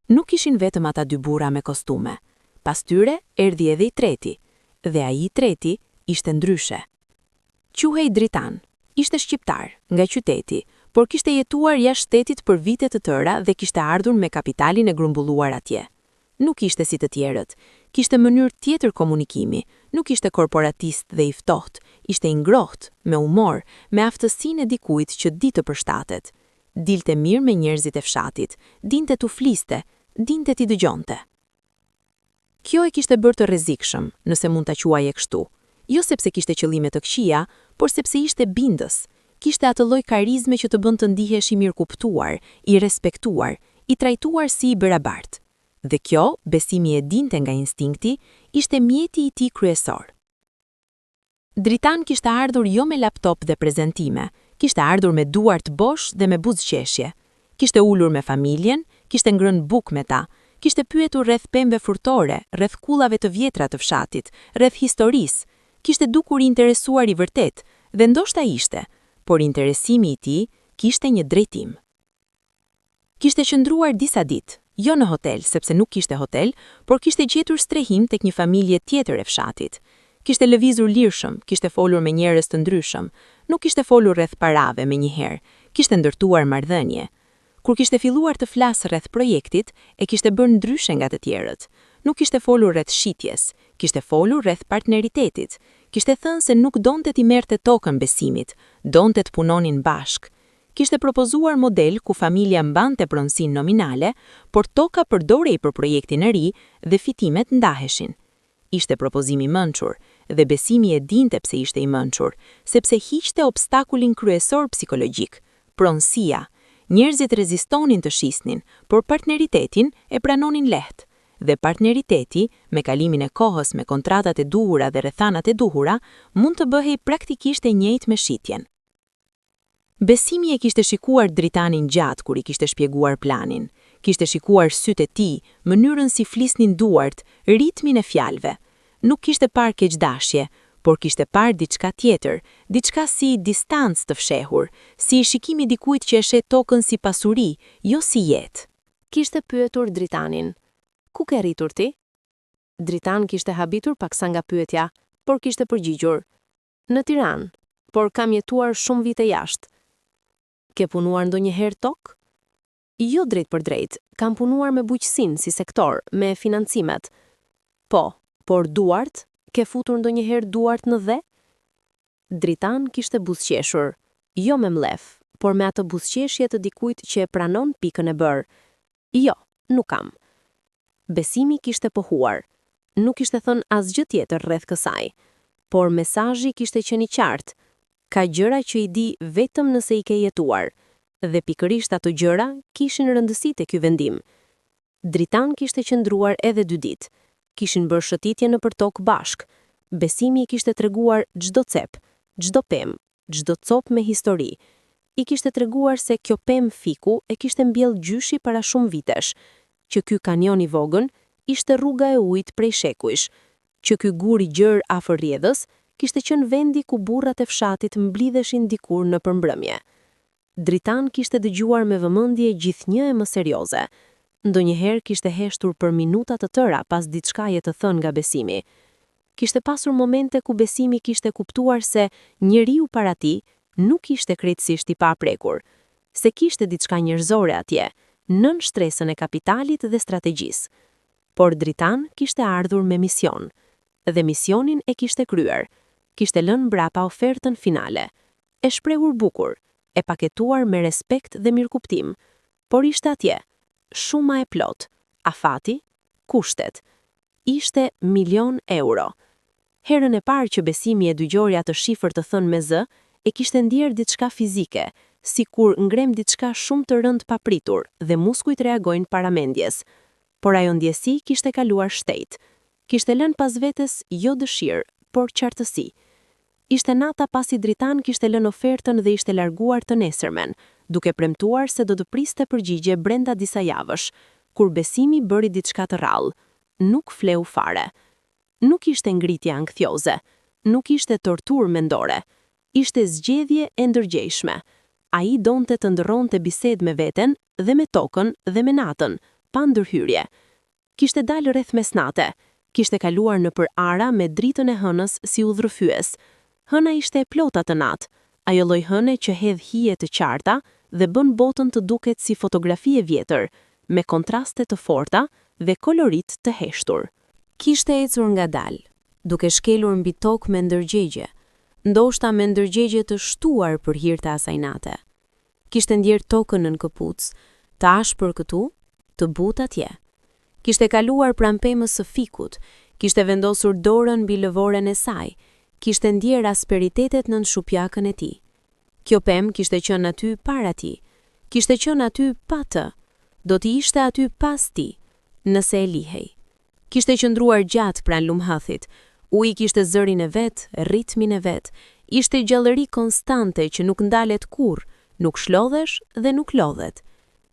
Nuk ishin vetëm ata dy burra me kostume. Pas tyre erdhi edhe i treti, dhe ai i treti ishte ndryshe. Quhej Dritan. Ishte shqiptar, nga qyteti, por kishte jetuar jashtë shtetit për vite të tëra dhe kishte ardhur me kapitalin e grumbulluar atje. Nuk ishte si të tjerët. Kishte mënyrë tjetër komunikimi, nuk ishte korporatist dhe i ftohtë, ishte i ngrohtë, me humor, me aftësinë e dikujt që di të përshtatet. Dilte mirë me njerëzit e fshatit, dinte t'u fliste, dinte t'i dëgjonte. Kjo e kishte bërë të rrezikshëm, nëse mund ta quaje kështu. Jo sepse kishte qëllime të këqija, por sepse ishte bindës. Kishte atë lloj karizme që të bën të ndihesh i mirëkuptuar, i respektuar, i trajtuar si i barabartë. Dhe kjo, Besimi e dinte nga instinkti, ishte mjeti i tij kryesor. Dritan kishte ardhur jo me laptop dhe prezantime, kishte ardhur me duart bosh dhe me buzëqeshje. Kishte ulur me familjen, kishte ngrënë bukë me ta, kishte pyetur rreth pemëve frutore, rreth kullave të vjetra të fshatit, rreth historisë. Kishte dukur i interesuar i vërtetë, dhe ndoshta ishte, por interesimi i tij. Kishte një drejtim. Kishte qëndruar disa ditë, jo në hotel, sepse nuk kishte hotel, por kishte gjetur strehim tek një familje tjetër e fshatit. Kishte lëvizur lirshëm, kishte folur me njerëz të ndryshëm. Nuk kishte folur rreth parave menjëherë, kishte ndërtuar marrëdhënie. Kur kishte filluar të flasë rreth projektit, e kishte bërë ndryshe nga të tjerët. Nuk kishte folur rreth shitjes, kishte folur rreth partneritetit. Kishte thënë se nuk donte t'i merrte tokën Besimit, donte të punonin bashkë. Kishte propozuar model ku familja mbante pronësinë nominale, por toka përdorej për projektin e ri dhe fitimet ndaheshin. Ishte propozim i mençur, dhe Besimi e dinte pse ishte i mençur, sepse hiqte obstakulin kryesor psikologjik, pronësia. Njerëzit rezistonin të shisnin, por partneritetin e pranonin lehtë. Dhe partneriteti, me kalimin e kohës me kontratat e duhura dhe rrethanat e duhura, mund të bëhej praktikisht e njëjtë me shitjen. Besimi e kishte shikuar Dritanin gjatë kur i kishte shpjeguar planin. Kishte shikuar sytë e tij, mënyrën si flisnin duart, ritmin e fjalëve. Nuk kishte parë keqdashje, por kishte parë diçka tjetër, diçka si distancë të fshehur, si shikimi i dikujt që e sheh tokën si pasuri, jo si jetë. Kishte pyetur Dritanin. Ku ke rritur ti? Dritan kishte habitur paksa nga pyetja, por kishte përgjigjur. Në Tiranë, por kam jetuar shumë vite jashtë. Ke punuar ndonjëherë tokë? Jo drejtpërdrejt, kam punuar me bujqësinë si sektor, me financimet. Po, por duart, ke futur ndonjëherë duart në dhe? Dritan kishte buzëqeshur, jo me mllef, por me atë buzëqeshje të dikujt që e pranon pikën e bërë. Jo, nuk kam. Besimi kishte pohuar. Nuk kishte thënë asgjë tjetër rreth kësaj. Por mesazhi kishte qenë i qartë. Ka gjëra që i di vetëm nëse i ke jetuar. Dhe pikërisht ato gjëra kishin rëndësi te ky vendim. Dritan kishte qëndruar edhe dy ditë. Kishin bërë shëtitje nëpër tokë bashkë. Besimi i kishte treguar çdo cep, çdo pemë, çdo copë me histori. I kishte treguar se kjo pemë fiku e kishte mbjellë gjyshi para shumë vitesh, që ky kanion i vogël ishte rruga e ujit prej shekujsh, që ky gur i gjerë afër rrjedhës kishte qenë vendi ku burrat e fshatit mblidheshin dikur nëpër mbrëmje. Dritan kishte dëgjuar me vëmendje gjithnjë e më serioze. Ndonjëherë kishte heshtur për minuta të tëra pas diçkaje të thënë nga Besimi. Kishte pasur momente ku Besimi kishte kuptuar se njeriu para tij nuk ishte krejtësisht i paprekur, se kishte diçka njerëzore atje, nën shtresën e kapitalit dhe strategjisë. Por Dritan kishte ardhur me mision. Dhe misionin e kishte kryer. Kishte lënë mbrapa ofertën finale. E shprehur bukur, e paketuar me respekt dhe mirëkuptim, por ishte atje. Shuma e plotë, afati, kushtet. Ishte milion euro. Herën e parë që Besimi e dëgjoi atë shifër të thënë me zë, e kishte ndjerë diçka fizike, si kur ngremë diçka shumë të rëndë papritur dhe muskujt reagojnë para mendjes. Por ajo ndjesi kishte kaluar shpejt. Kishte lënë pas vetes jo dëshirë, por qartësi. Ishte nata pasi Dritan kishte lënë ofertën dhe ishte larguar të nesërmen, duke premtuar se do të priste përgjigje brenda disa javësh, kur Besimi bëri diçka të rrallë. Nuk fleu fare. Nuk ishte ngritje ankthioze. Nuk ishte torturë mendore. Ishte zgjedhje e ndërgjegjshme. Ai donte të ndërronte bisedë me veten dhe me tokën dhe me natën, pa ndërhyrje. Kishte dalë rreth mesnate. Kishte kaluar nëpër ara me dritën e hënës si udhërrëfyes. Hëna ishte e plotë atë natë, ajo lloj hëne që hedh hije të qarta dhe bën botën të duket si fotografi e vjetër, me kontraste të forta dhe kolorit të heshtur. Kishte ecur ngadalë, duke shkelur mbi tokë me ndërgjegje, ndoshta me ndërgjegje të shtuar për hir të asaj nate. Kishte ndjerë tokën nën këpucë, të ashpër këtu, të butë atje. Kishte kaluar pranë pemës së fikut, kishte vendosur dorën mbi lëvoren e saj, kishte ndjerë asperitetet nën shupjakën e tij. Kjo pemë kishte qenë aty para tij, kishte qenë aty pa të, do të ishte aty pas tij, nëse e lihej. Kishte qëndruar gjatë pranë lumëhëthit. Uji kishte zërin e vet, ritmin e vet. Ishte gjallëri konstante që nuk ndalet kurrë, nuk shlodhesh dhe nuk lodhet.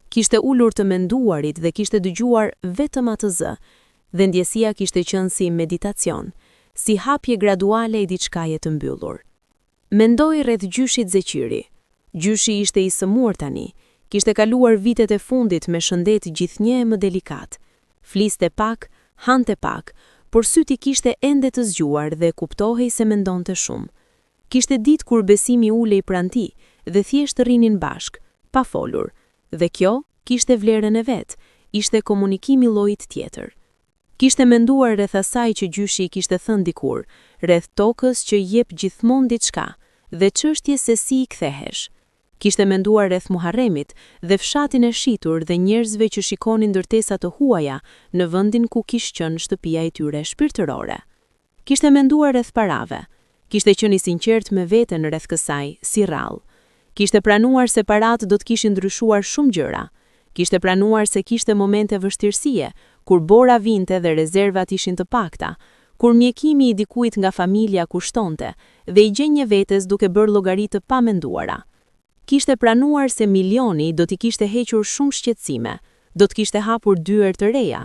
Kishte ulur të menduarit dhe kishte dëgjuar vetëm atë zë, dhe ndjesia kishte qenë si meditacion, si hapje graduale e diçkaje të mbyllur. Mendoi rreth gjyshit Zeqiri. Gjyshi ishte i sëmurë tani, kishte kaluar vitet e fundit me shëndet gjithnjë e më delikat. Fliste pak, hante pak, por sytë i kishte ende të zgjuar dhe kuptohej se mendonte shumë. Kishte ditë kur Besimi ulej pranë tij dhe thjesht rrinin bashkë, pa folur. Dhe kjo kishte vlerën e vet, ishte komunikim i llojit tjetër. Kishte menduar rreth asaj që gjyshi i kishte thënë dikur, rreth tokës që jep gjithmonë diçka dhe çështjes se si i kthehesh. Kishte menduar rreth Muharremit dhe fshatin e shitur dhe njerëzve që shikonin ndërtesa të huaja në vendin ku kish qenë shtëpia e tyre shpirtërore. Kishte menduar rreth parave. Kishte qenë i sinqertë me veten rreth kësaj, si rrallë. Kishte pranuar se paratë do të kishin ndryshuar shumë gjëra. Kishte pranuar se kishte momente vështirësie, kur bora vinte dhe rezervat ishin të pakta, kur mjekimi i dikujt nga familja kushtonte dhe i gjenje vetes duke bërë llogari të pamenduara. Kishte pranuar se milioni do t'i kishte hequr shumë shqetësime, do të kishte hapur dyer të reja.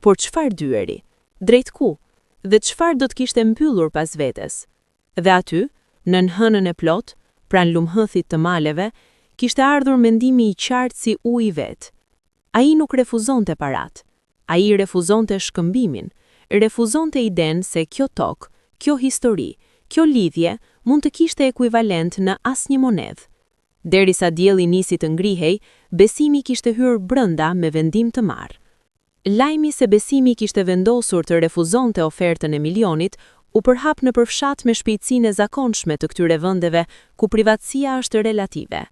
Por çfarë dyeri? Drejt ku? Dhe çfarë do të kishte mbyllur pas vetes? Dhe aty, nën hënën e plotë, pranë lumhëthit të maleve, kishte ardhur mendimi i qartë si uji vetë. Ai nuk refuzonte paratë. Ai refuzonte shkëmbimin, refuzonte idenë se kjo tokë, kjo histori, kjo lidhje mund të kishte ekuivalent në asnjë monedhë. Derisa dielli nisi të ngrihej, Besimi kishte hyrë brenda me vendim të marrë. Lajmi se Besimi kishte vendosur të refuzonte ofertën e milionit u përhap nëpër fshat me shpejtësinë e zakonshme të këtyre vendeve ku privatësia është relative.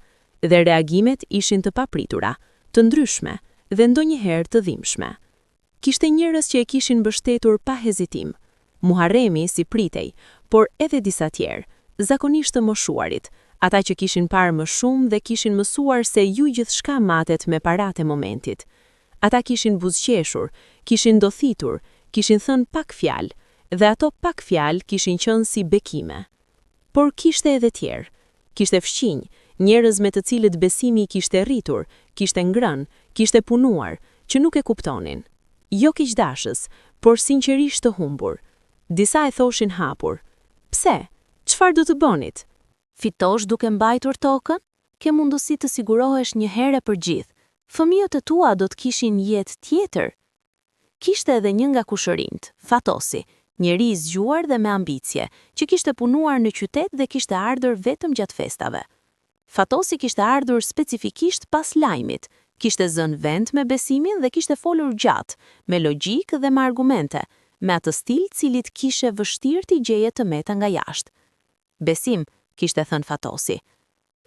Dhe reagimet ishin të papritura, të ndryshme dhe ndonjëherë të dhimbshme. Kishte njerëz që e kishin mbështetur pa hezitim. Muharremi, si pritej, por edhe disa tjerë, zakonisht të moshuarit, ata që kishin parë më shumë dhe kishin mësuar se jo gjithçka matet me paratë e momentit. Ata kishin buzëqeshur, kishin dothitur, kishin thënë pak fjalë, dhe ato pak fjalë kishin qenë si bekime. Por kishte edhe tjerë. Kishte fqinj, njerëz me të cilët Besimi kishte rritur, kishte ngrënë, kishte punuar, që nuk e kuptonin. Jo keqdashës, por sinqerisht të humbur. Disa e thoshin hapur. Pse? Çfarë do të bënit? Fitosh duke mbajtur tokën? Ke mundësi të sigurohesh një herë e për gjithë. Fëmijët e tua do të kishin jetë tjetër. Kishte edhe një nga kushërinjtë, Fatosi, njeri i zgjuar dhe me ambicie, që kishte punuar në qytet dhe kishte ardhur vetëm gjatë festave. Fatosi kishte ardhur specifikisht pas lajmit, kishte zënë vend me Besimin dhe kishte folur gjatë, me logjikë dhe me argumente, me atë stil cilit kishe vështirë t'i gjeje të meta nga jashtë. Besim, kishte thënë Fatosi.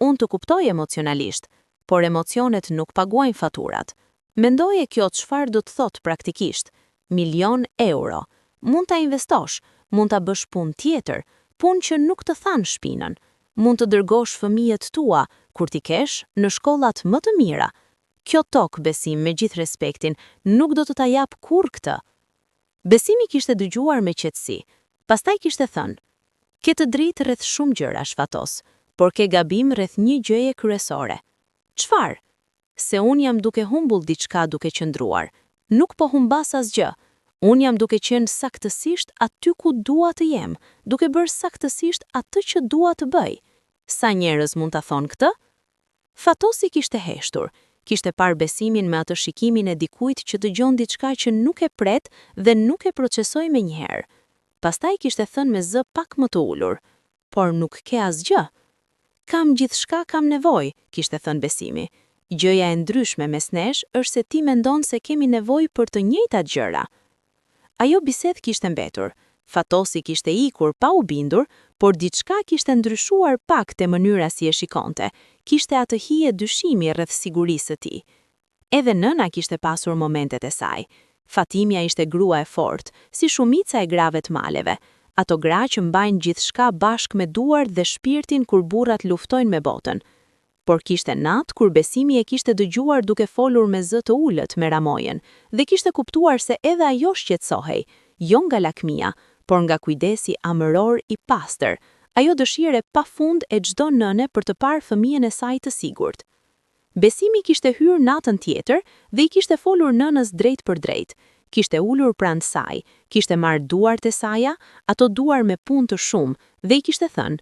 Unë të kuptoj emocionalisht, por emocionet nuk paguajnë faturat. Mendoje kjo çfarë do të thotë praktikisht. Milion euro. Mund ta investosh, mund ta bësh punë tjetër, punë që nuk të than shpinën. Mund të dërgosh fëmijët tua, kur t'i kesh, në shkollat më të mira. Kjo tokë, Besim, me gjithë respektin, nuk do të ta japë kurrë këtë. Besimi kishte dëgjuar me qetësi. Pastaj kishte thënë: Ke të drejtë rreth shumë gjërash, Fatos, por ke gabim rreth një gjëje kryesore. Çfarë? Se unë jam duke humbur diçka duke qëndruar. Nuk po humbas asgjë. Unë jam duke qenë saktësisht aty ku dua të jem, duke bërë saktësisht atë që dua të bëj. Sa njerëz mund ta thonë këtë? Fatosi kishte heshtur, kishte parë Besimin me atë shikimin e dikujt që dëgjon diçka që nuk e pret dhe nuk e procesoi menjëherë. Pastaj kishte thënë me zë pak më të ulur, por nuk ke asgjë. Kam gjithçka kam nevojë, kishte thënë Besimi. Gjëja e ndryshme mes nesh është se ti mendon se kemi nevojë për të njëjtat gjëra. Ajo bisedë kishte mbetur. Fatosi kishte ikur pa u bindur, por diçka kishte ndryshuar pak te mënyra si e shikonte. Kishte atë hije dyshimi rreth sigurisë së tij. Edhe nëna kishte pasur momentet e saj. Fatimja ishte grua e fortë, si shumica e grave të maleve. Ato gra që mbajnë gjithçka bashkë me duart dhe shpirtin kur burrat luftojnë me botën. Por kishte natë kur Besimi e kishte dëgjuar duke folur me zë të ulët me Ramojën dhe kishte kuptuar se edhe ajo shqetësohej, jo nga lakmia, por nga kujdesi amëror i pastër, ajo dëshirë e pafund e çdo nëne për të parë fëmijën e saj të sigurt. Besimi kishte hyrë natën tjetër dhe i kishte folur nënës drejtpërdrejt, kishte ulur pranë saj, kishte marrë duart e saja, ato duar me punë të shumë, dhe i kishte thënë: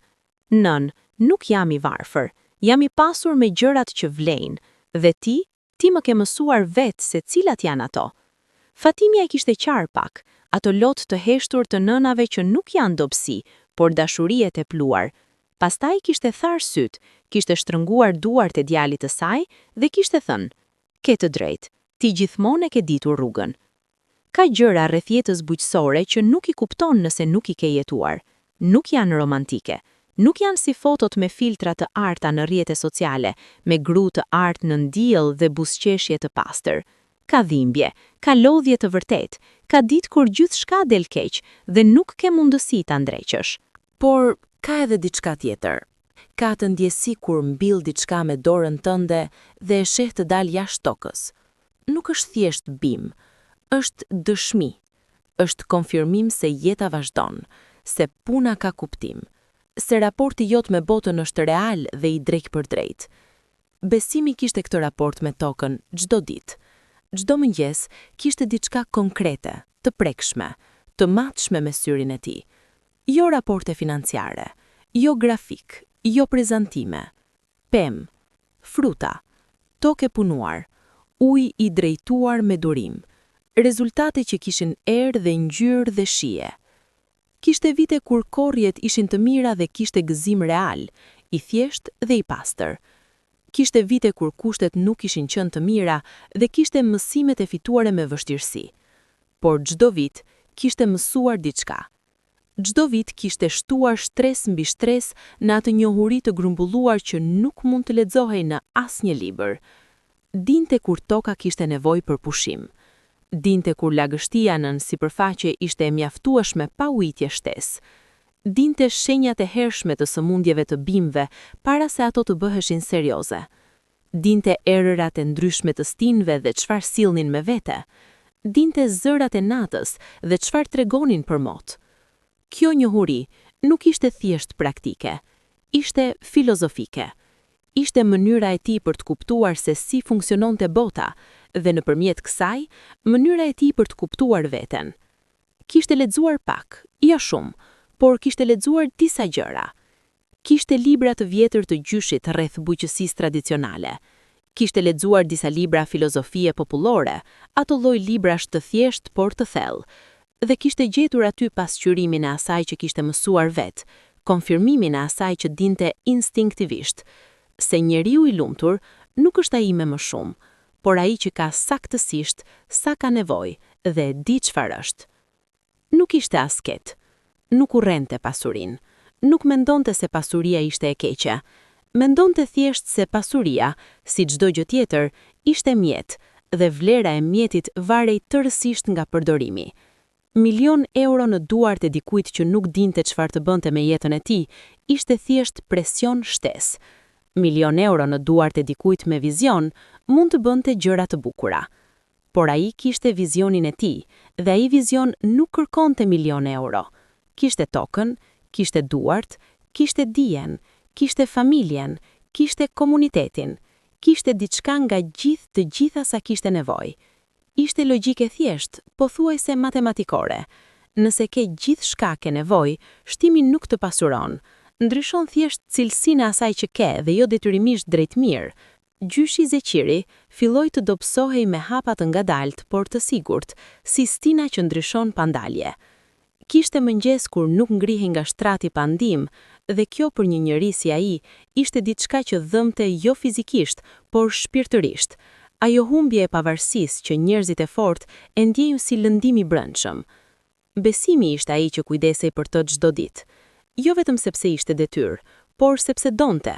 Nënë, nuk jam i varfër. Jam i pasur me gjërat që vlejnë, dhe ti, ti më ke mësuar vetë se cilat janë ato. Fatimja e kishte qarë pak, ato lot të heshtur të nënave që nuk janë dobësi, por dashuri e tepruar. Pastaj kishte tharë sytë, kishte shtrënguar duart e djalit të saj dhe kishte thënë, ke të drejtë, ti gjithmonë e ke ditur rrugën. Ka gjëra rreth jetës bujqësore që nuk i kupton nëse nuk i ke jetuar. Nuk janë romantike. Nuk janë si fotot me filtra të arta në rrjete sociale, me gru të artë nën diell dhe buzëqeshje të pastër. Ka dhimbje, ka lodhje të vërtetë, ka ditë kur gjithçka del keq dhe nuk ke mundësi ta ndreqësh. Por ka edhe diçka tjetër. Ka atë ndjesi kur mbill diçka me dorën tënde dhe e sheh të dalë jashtë tokës. Nuk është thjesht bimë, është dëshmi, është konfirmim se jeta vazhdon, se puna ka kuptim, se raporti jot me botën është real dhe i drejtpërdrejtë. Besimi kishte këtë raport me tokën çdo ditë. Çdo mëngjes kishte diçka konkrete, të prekshme, të matshme me syrin e tij. Jo raporte financiare, jo grafik, jo prezantime. Pemë, fruta, tokë e punuar, ujë i drejtuar me durim, rezultate që kishin erë dhe ngjyrë dhe shije. Kishte vite kur korrjet ishin të mira dhe kishte gëzim real, i thjeshtë dhe i pastër. Kishte vite kur kushtet nuk ishin qenë të mira dhe kishte mësimet e fituara me vështirësi. Por çdo vit kishte mësuar diçka. Çdo vit kishte shtuar shtresë mbi shtresë në atë njohuri të grumbulluar që nuk mund të lexohej në asnjë libër. Dinte kur toka kishte nevojë për pushim. Dinte kur lagështia nën sipërfaqe ishte e mjaftueshme pa ujitje shtesë. Dinte shenjat e hershme të sëmundjeve të bimëve para se ato të bëheshin serioze. Dinte erërat e ndryshme të stinëve dhe çfarë sillnin me vete. Dinte zërat e natës dhe çfarë tregonin për mot. Kjo njohuri nuk ishte thjesht praktike, ishte filozofike. Ishte mënyra e tij për të kuptuar se si funksiononte bota dhe nëpërmjet kësaj, mënyra e tij për të kuptuar veten. Kishte lexuar pak, jo shumë, por kishte lexuar disa gjëra. Kishte libra të vjetër të gjyshit rreth bujqësisë tradicionale. Kishte lexuar disa libra filozofie popullore, ato lloj librash të thjeshtë por të thellë, dhe kishte gjetur aty pasqyrimin e asaj që kishte mësuar vetë, konfirmimin e asaj që dinte instinktivisht, se njeriu i lumtur nuk është ai me më shumë, por ai që ka saktësisht sa ka nevojë dhe di çfarë është. Nuk ishte asket, nuk urrente pasurinë, nuk mendonte se pasuria ishte e keqe. Mendonte thjesht se pasuria, si çdo gjë tjetër, ishte mjet dhe vlera e mjetit varej tërësisht nga përdorimi. Milion euro në duart e dikujt që nuk dinte çfarë të bënte me jetën e tij, ishte thjesht presion shtesë. Milion euro në duart e dikujt me vizion mund të bënte gjëra të bukura. Por ai kishte vizionin e tij dhe ai vizion nuk kërkonte milion euro. Kishte tokën, kishte duart, kishte dijen, kishte familjen, kishte komunitetin, kishte diçka nga gjithë të gjitha sa kishte nevojë. Ishte logjikë e thjeshtë, pothuajse matematikore. Nëse ke gjithçka ke nevojë, shtimi nuk të pasuron. Ndryshon thjesht cilësinë e asaj që ke dhe jo detyrimisht drejt mirë. Gjyshi Zeqiri filloi të dobësohej me hapa të ngadaltë, por të sigurt, si stina që ndryshon pa ndalje. Kishte mëngjes kur nuk ngrihej nga shtrati pa ndihmë, dhe kjo për një njeri si ai ishte diçka që dhëmbte jo fizikisht, por shpirtërisht. Ajo humbje e pavarësisë që njerëzit e fortë e ndjejnë si lëndim i brendshëm. Besimi ishte ai që kujdesej për të çdo ditë. Jo vetëm sepse ishte detyrë, por sepse donte.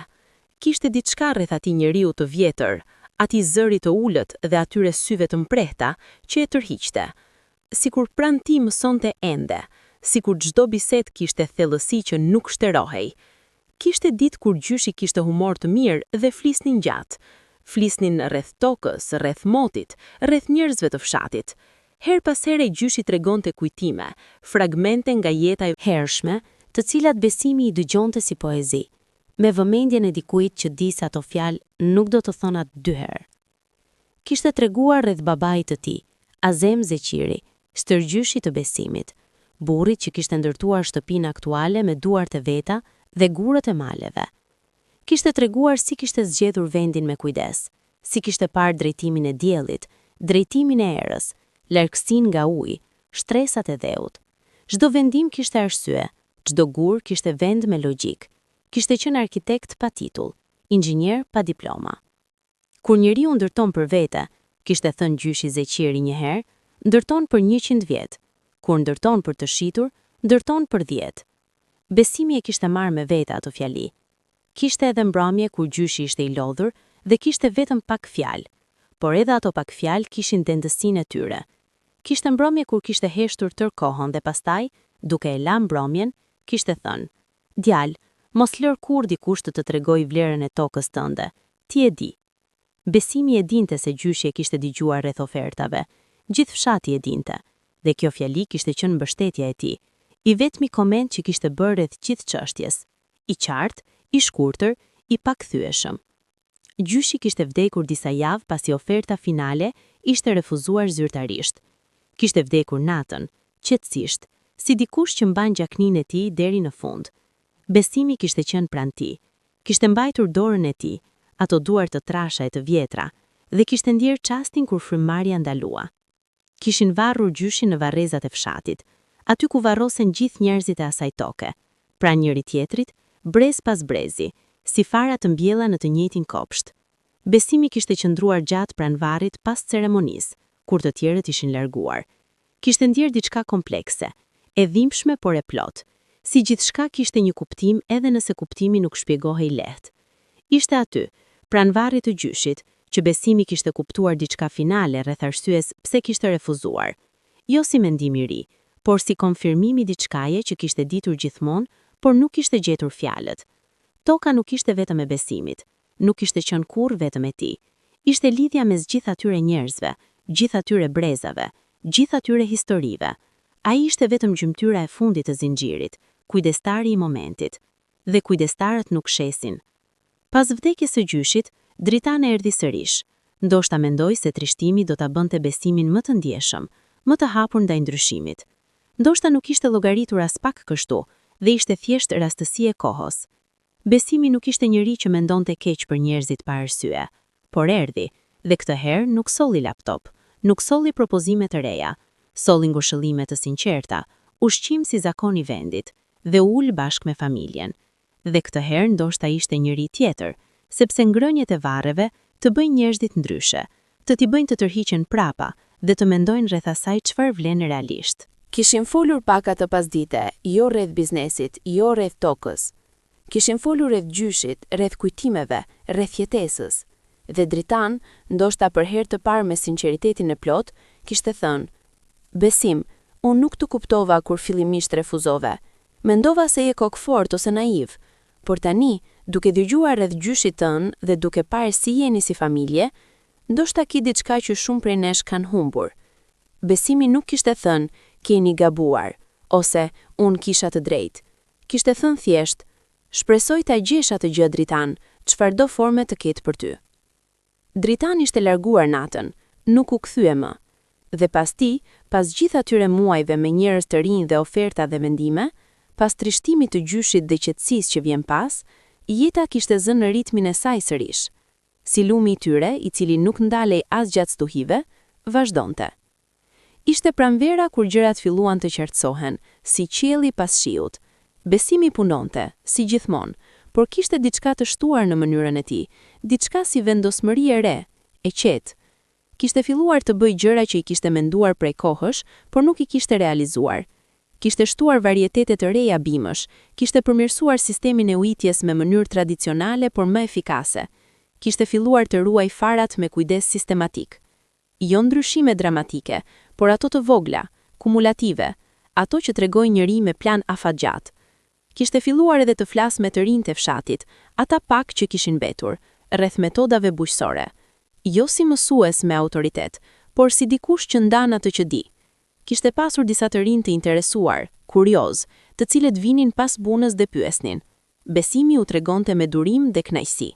Kishte diçka rreth atij njeriu të vjetër, atij zëri të ulët dhe atyre syve të mprehta që e tërhiqte. Sikur pranë tij mësonte ende, sikur çdo bisedë kishte thellësi që nuk shterohej. Kishte ditë kur gjyshi kishte humor të mirë dhe flisnin gjatë. Flisnin rreth tokës, rreth motit, rreth njerëzve të fshatit. Herë pas here gjyshi tregonte kujtime, fragmente nga jeta e hershme, të cilat Besimi i dëgjonte si poezi, me vëmendjen e dikujt që di se ato fjalë nuk do të thëna dy herë. Kishte treguar rreth babait të tij, Azem Zeqiri, stërgjyshit të Besimit, burrit që kishte ndërtuar shtëpinë aktuale me duart e veta dhe gurët e maleve. Kishte treguar si kishte zgjedhur vendin me kujdes, si kishte parë drejtimin e diellit, drejtimin e erës, largësinë nga uji, shtresat e dheut. Çdo vendim kishte arsye, çdo gur kishte vend me logjikë. Kishte qenë arkitekt pa titull, inxhinier pa diploma. Kur njeriu ndërton për vete, kishte thënë gjyshi Zeqiri një herë, ndërton për 100 vjet. Kur ndërton për të shitur, ndërton për 10. Besimi e kishte marrë me vete atë fjali. Kishte edhe mbrëmje kur gjyshi ishte i lodhur dhe kishte vetëm pak fjalë, por edhe ato pak fjalë kishin dendësinë e tyre. Kishte mbrëmje kur kishte heshtur tërë kohën dhe pastaj, duke e la mbrëmjen, kishte thënë: Djalë, mos lër kurrë dikush të të tregojë vlerën e tokës tënde, ti e di. Besimi e dinte se gjyshi e kishte dëgjuar rreth ofertave. Gjithë fshati e dinte. Dhe kjo fjali kishte qenë mbështetja e tij. I vetmi koment që kishte bërë rreth gjithë çështjes. I qartë, i shkurtër, i pakthyeshëm. Gjyshi kishte vdekur disa javë pasi oferta finale ishte refuzuar zyrtarisht. Kishte vdekur natën, qetësisht, si dikush që mban gjakninë e tij deri në fund. Besimi kishte qenë pranë tij. Kishte mbajtur dorën e tij, ato duar të trasha e të vjetra, dhe kishte ndjerë çastin kur frymëmarrja ndalua. Kishin varrur gjyshin në varrezat e fshatit, aty ku varrosen gjithë njerëzit e asaj toke, pranë njëri-tjetrit, brez pas brezi, si fara të mbjella në të njëjtin kopsht. Besimi kishte qëndruar gjatë pranë varrit pas ceremonisë, kur të tjerët ishin larguar. Kishte ndjerë diçka komplekse, e dhimbshme por e plotë, si gjithçka kishte një kuptim edhe nëse kuptimi nuk shpjegohej lehtë. Ishte aty, pranë varrit të gjyshit, që Besimi kishte kuptuar diçka finale rreth arsyes pse kishte refuzuar. Jo si mendim i ri, por si konfirmim i diçkaje që kishte ditur gjithmonë, por nuk kishte gjetur fjalët. Toka nuk ishte vetëm e Besimit. Nuk kishte qenë kurrë vetëm e tij. Ishte lidhja mes gjithë atyre njerëzve, gjithë atyre brezave, gjithë atyre historive. Ai ishte vetëm gjymtyra e fundit të zinxhirit, kujdestari i momentit. Dhe kujdestarët nuk shesin. Pas vdekjes së gjyshit, Dritan erdhi sërish. Ndoshta mendoi se trishtimi do ta bënte Besimin më të ndjeshëm, më të hapur ndaj ndryshimit. Ndoshta nuk ishte llogaritur aspak kështu dhe ishte thjesht rastësi e kohës. Besimi nuk ishte njeri që mendonte keq për njerëzit pa arsye. Por erdhi, dhe këtë herë nuk solli laptop, nuk solli propozime të reja. Solli ngushëllime të sinqerta, ushqim si zakon i vendit, dhe u ul bashkë me familjen. Dhe këtë herë ndoshta ishte njeri tjetër, sepse ngrëniet e varreve të bëjnë njerëzit ndryshe, të t'i bëjnë të tërhiqen prapa dhe të mendojnë rreth asaj çfarë vlen realisht. Kishin folur pak atë pasdite, jo rreth biznesit, jo rreth tokës. Kishin folur rreth gjyshit, rreth kujtimeve, rreth jetesës. Dhe Dritan, ndoshta për herë të parë me sinqeritetin e plotë, kishte thënë, Besim, unë nuk të kuptova kur fillimisht refuzove. Mendova se je kokëfortë ose naiv. Por tani, duke dëgjuar rreth gjyshit tënd dhe duke parë si jeni si familje, ndoshta ki diçka që shumë prej nesh kanë humbur. Besimi nuk kishte thënë, keni gabuar, ose unë kisha të drejtë. Kishte thënë thjesht, shpresoj ta gjesh atë gjë Dritan, çfarëdo forme të ketë për ty. Dritan ishte larguar natën, nuk u kthye më. Dhe pas tij, pas gjithë atyre muajve me njerëz të rinj dhe oferta dhe vendime, pas trishtimit të gjyshit dhe qetësisë që vjen pas, jeta kishte zënë ritmin e saj sërish. Si lumi i tyre, i cili nuk ndalej as gjatë stuhive, vazhdonte. Ishte pranvera kur gjërat filluan të qartësohen, si qielli pas shiut. Besimi punonte, si gjithmonë, por kishte diçka të shtuar në mënyrën e tij, diçka si vendosmëri e re, e qetë. Kishte filluar të bëjë gjëra që i kishte menduar prej kohësh, por nuk i kishte realizuar. Kishte shtuar varietete të reja bimësh, kishte përmirësuar sistemin e ujitjes me mënyrë tradicionale por më efikase. Kishte filluar të ruajë farat me kujdes sistematik. Jo ndryshime dramatike, por ato të vogla, kumulative, ato që tregojnë njeri me plan afatgjatë. Kishte filluar edhe të flasë me të rinjtë e fshatit, ata pak që kishin mbetur, rreth metodave bujqësore. Jo si mësues me autoritet, por si dikush që ndan atë që di. Kishte pasur disa të rinj të interesuar, kuriozë, të cilët vinin pas punës dhe pyesnin. Besimi u tregonte me durim dhe kënaqësi.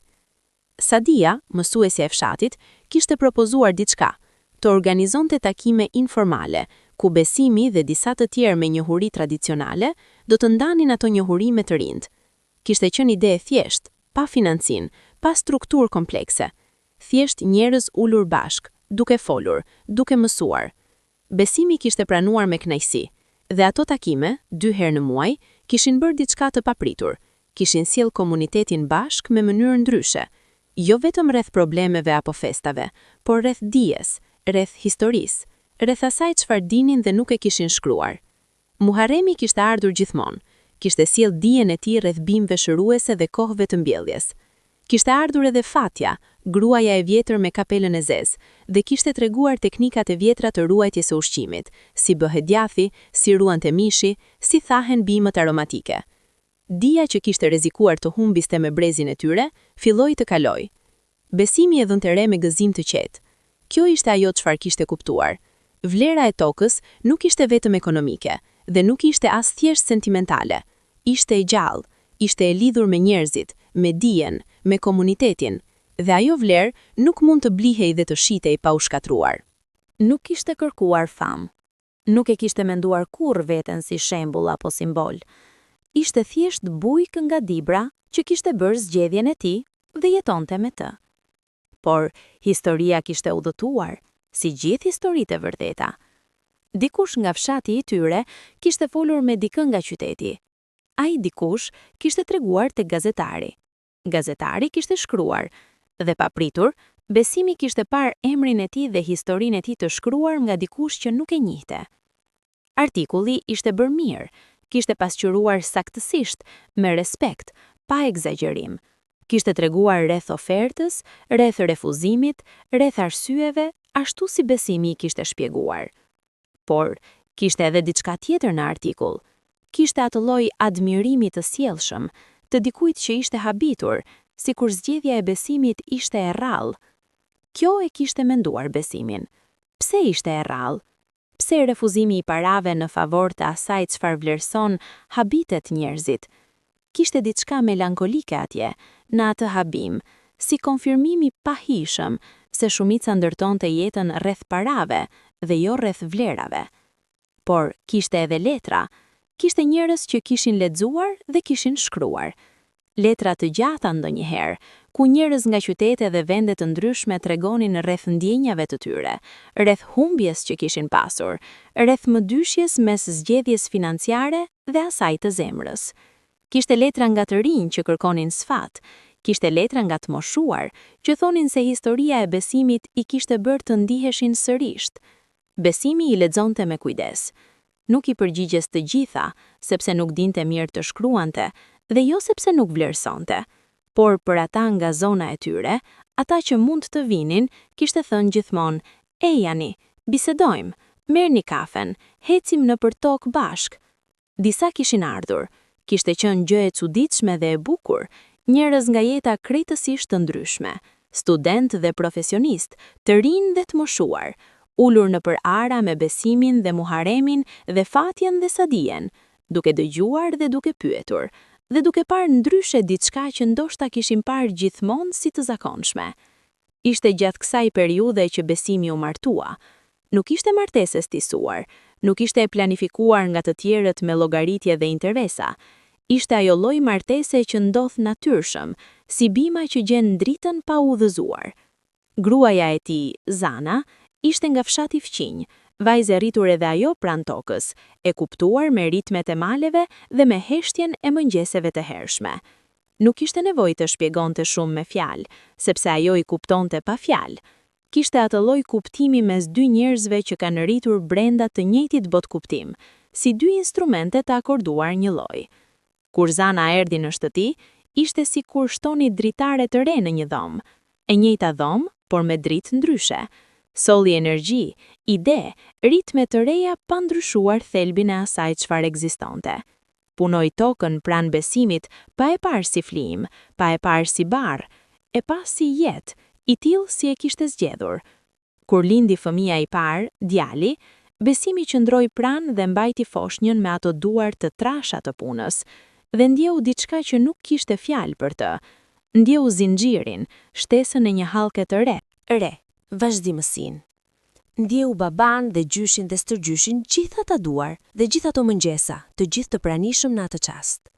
Sadia, mësuesja e fshatit, kishte propozuar diçka, të organizonte takime informale, ku Besimi dhe disa të tjerë me njohuri tradicionale do të ndanin ato njohuri me të rinjtë. Kishte qenë ide e thjeshtë, pa financim, pa strukturë komplekse. Thjesht njerëz ulur bashkë, duke folur, duke mësuar. Besimi kishte pranuar me kënaqësi. Dhe ato takime, dy herë në muaj, kishin bërë diçka të papritur. Kishin sjellë komunitetin bashkë me mënyrë ndryshe. Jo vetëm rreth problemeve apo festave, por rreth dijes, rreth historisë, rreth asaj çfarë dinin dhe nuk e kishin shkruar. Muharremi kishte ardhur gjithmonë. Kishte sjellë dijen e tij rreth bimëve shëruese dhe kohëve të mbjelljes. Kishte ardhur edhe Fatja, gruaja e vjetër me kapelën e zezë, dhe kishte treguar teknikat e vjetra të ruajtjes së ushqimit, si bëhet djathi, si ruante mishi, si thahen bimët aromatike. Dija që kishte rrezikuar të humbiste me brezin e tyre, filloi të kalojë. Besimi e vinte re me gëzim të qetë. Kjo ishte ajo çfarë kishte kuptuar. Vlera e tokës nuk ishte vetëm ekonomike dhe nuk ishte as thjesht sentimentale. Ishte e gjallë, ishte e lidhur me njerëzit, me dijen, me komunitetin, dhe ajo vlerë nuk mund të blihej dhe të shitej pa u shkatërruar. Nuk kishte kërkuar famë. Nuk e kishte menduar kurrë veten si shembull apo simbol. Ishte thjesht bujk nga Dibra që kishte bërë zgjedhjen e tij dhe jetonte me të. Por, historia kishte udhëtuar, si gjithë historitë e vërteta. Dikush nga fshati i tyre kishte folur me dikë nga qyteti. Ai dikush kishte treguar tek gazetari. Gazetari kishte shkruar dhe papritur, Besimi kishte parë emrin e tij dhe historinë e tij të shkruar nga dikush që nuk e njihte. Artikulli ishte bërë mirë, kishte pasqyruar saktësisht, me respekt, pa ekzagjerim. Kishte treguar rreth ofertës, rreth refuzimit, rreth arsyeve, ashtu si Besimi i kishte shpjeguar. Por, kishte edhe diçka tjetër në artikull. Kishte atë lloj admirimi të sjellshëm, të dikujt që ishte habitur, sikur zgjedhja e Besimit ishte e rrallë. Kjo e kishte menduar Besimin. Pse ishte e rrallë? Pse refuzimi i parave në favor të asaj çfarë vlerëson habitet njerëzit? Kishte diçka melankolike atje, në atë habim, si konfirmim i pahijshëm se shumica ndërtonte jetën rreth parave dhe jo rreth vlerave. Por kishte edhe letra, kishte njerëz që kishin lexuar dhe kishin shkruar. Letra të gjata ndonjëherë, ku njerëz nga qytete dhe vende të ndryshme tregonin rreth ndjenjave të tyre, rreth humbjes që kishin pasur, rreth mëdyshjes mes zgjedhjes financiare dhe asaj të zemrës. Kishte letra nga të rinj që kërkonin sfat, kishte letra nga të moshuar, që thonin se historia e Besimit i kishte bërë të ndiheshin sërisht. Besimi i lexonte me kujdes. Nuk i përgjigjes të gjitha, sepse nuk dinte mirë të shkruante dhe jo sepse nuk vlerësonte. Por për ata nga zona e tyre, ata që mund të vinin, kishte thënë gjithmonë, ejani, bisedojmë, merrni kafen, ecim nëpër tokë bashkë. Disa kishin ardhur, kishte qenë gjë e çuditshme dhe e bukur, njerëz nga jeta krejtësisht të ndryshme, studentë dhe profesionistë, të rinj dhe të moshuar, ulur nëpër ara me Besimin dhe Muharremin dhe Fatjen dhe Sadijen, duke dëgjuar dhe duke pyetur, dhe duke parë ndryshe diçka që ndoshta kishin parë gjithmonë si të zakonshme. Ishte gjatë kësaj periudhe që Besimi u martua. Nuk ishte martesë e stisuar, nuk ishte e planifikuar nga të tjerët me llogaritje dhe interesa. Ishte ajo lloj martese që ndodh natyrshëm, si bima që gjen dritën pa u udhëzuar. Gruaja e tij, Zana, ishte nga fshati fqinj, vajzë e rritur edhe ajo pranë tokës, e kuptuar me ritmet e maleve dhe me heshtjen e mëngjeseve të hershme. Nuk kishte nevojë të shpjegonte shumë me fjalë, sepse ajo i kuptonte pa fjalë. Kishte atë lloj kuptimi mes dy njerëzve që kanë rritur brenda të njëjtit botëkuptim, si dy instrumente të akorduar njëlloj. Kur Zana erdhi në shtëpi, ishte si kur shtoni dritare të re në një dhomë. E njëjta dhomë, por me dritë ndryshe. Solli energji, ide, ritme të reja pa ndryshuar thelbin e asaj çfarë ekzistonte. Punoi tokën pranë Besimit pa e parë si flijim, pa e parë si barrë, e pa si jetë, i tillë si e kishte zgjedhur. Kur lindi fëmija i parë, djali, Besimi qëndroi pranë dhe mbajti foshnjën me ato duar të trasha të punës. Dhe ndjeu diçka që nuk kishte fjalë për të. Ndjeu zinxhirin, shtesën e një hallke të re. Re, vazhdimësinë. Ndjeu babanë dhe gjyshin dhe stërgjyshin gjithë ata duar dhe gjithë ato mëngjesa, të gjithë të pranishëm në atë çast.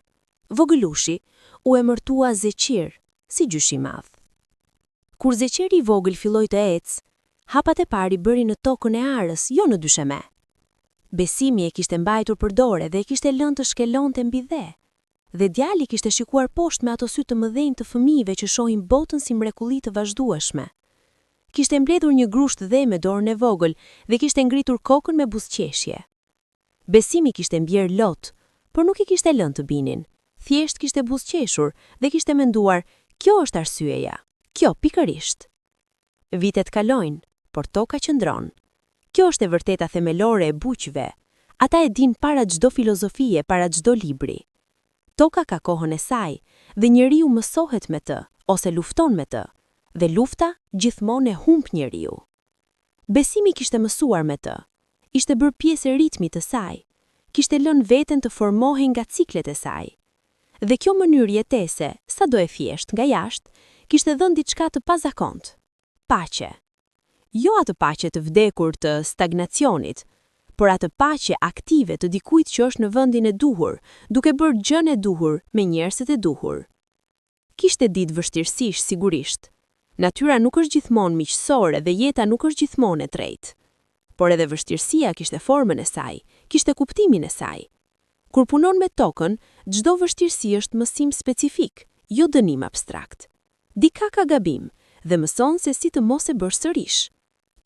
Vogëlushi u emërtua Zeqir. si gjyshi i madh. Kur Zeqiri i vogël filloi të ecë, hapat e parë i bëri në tokën e arës, jo në dysheme. Besimi e kishte mbajtur për dore dhe e kishte lënë të shkelonte mbi dhe. Dhe djali kishte shikuar poshtë me ato sy të mëdhenj të fëmijëve që shohin botën si mrekulli të vazhdueshme. Kishte mbledhur një grusht dhe me dorën e vogël dhe kishte ngritur kokën me buzëqeshje. Besimi kishte mbjerë lot, por nuk i kishte lënë të binin. Thjesht kishte buzëqeshur dhe kishte menduar, kjo është arsyeja. Kjo pikërisht. Vitet kalojnë, por toka qëndron. Kjo është e vërteta themelore e bujqve. Ata e dinë para çdo filozofie, para çdo libri. Toka ka kohën e saj dhe njeriu mësohet me të ose lufton me të. Dhe lufta gjithmonë e humb njeriu. Besimi kishte mësuar me të. Ishte bërë pjesë e ritmit të saj. Kishte lënë veten të formohej nga ciklet e saj. Dhe kjo mënyrë jetese, sado e thjeshtë nga jashtë, kishte dhënë diçka të pazakontë. Paqe. Jo atë paqe të vdekur të stagnacionit, por atë paqe aktive të dikujt që është në vendin e duhur, duke bërë gjënë e duhur me njerëzit e duhur. Kishte ditë vështirësish, sigurisht. Natyra nuk është gjithmonë miqësore dhe jeta nuk është gjithmonë e drejtë. Por edhe vështirësia kishte formën e saj, kishte kuptimin e saj. Kur punon me tokën, çdo vështirësi është mësim specifik, jo dënim abstrakt. Diçka ka gabim dhe mëson se si të mos e bësh sërish.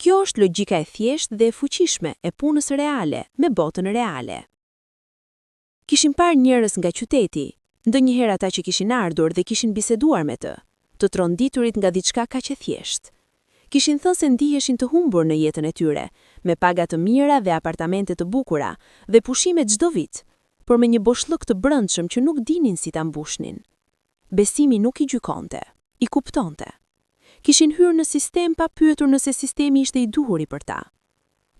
Kjo është logjika e thjeshtë dhe e fuqishme e punës reale me botën reale. Kishin parë njerëz nga qyteti, ndonjëherë ata që kishin ardhur dhe kishin biseduar me të, të tronditurit nga diçka kaq e thjeshtë. Kishin thënë se ndiheshin të humbur në jetën e tyre, me paga të mira dhe apartamente të bukura dhe pushime çdo vit, por me një boshllëk të brendshëm që nuk dinin si ta mbushnin. Besimi nuk i gjykonte, i kuptonte. Kishin hyrë në sistem pa pyetur nëse sistemi ishte i duhuri për ta.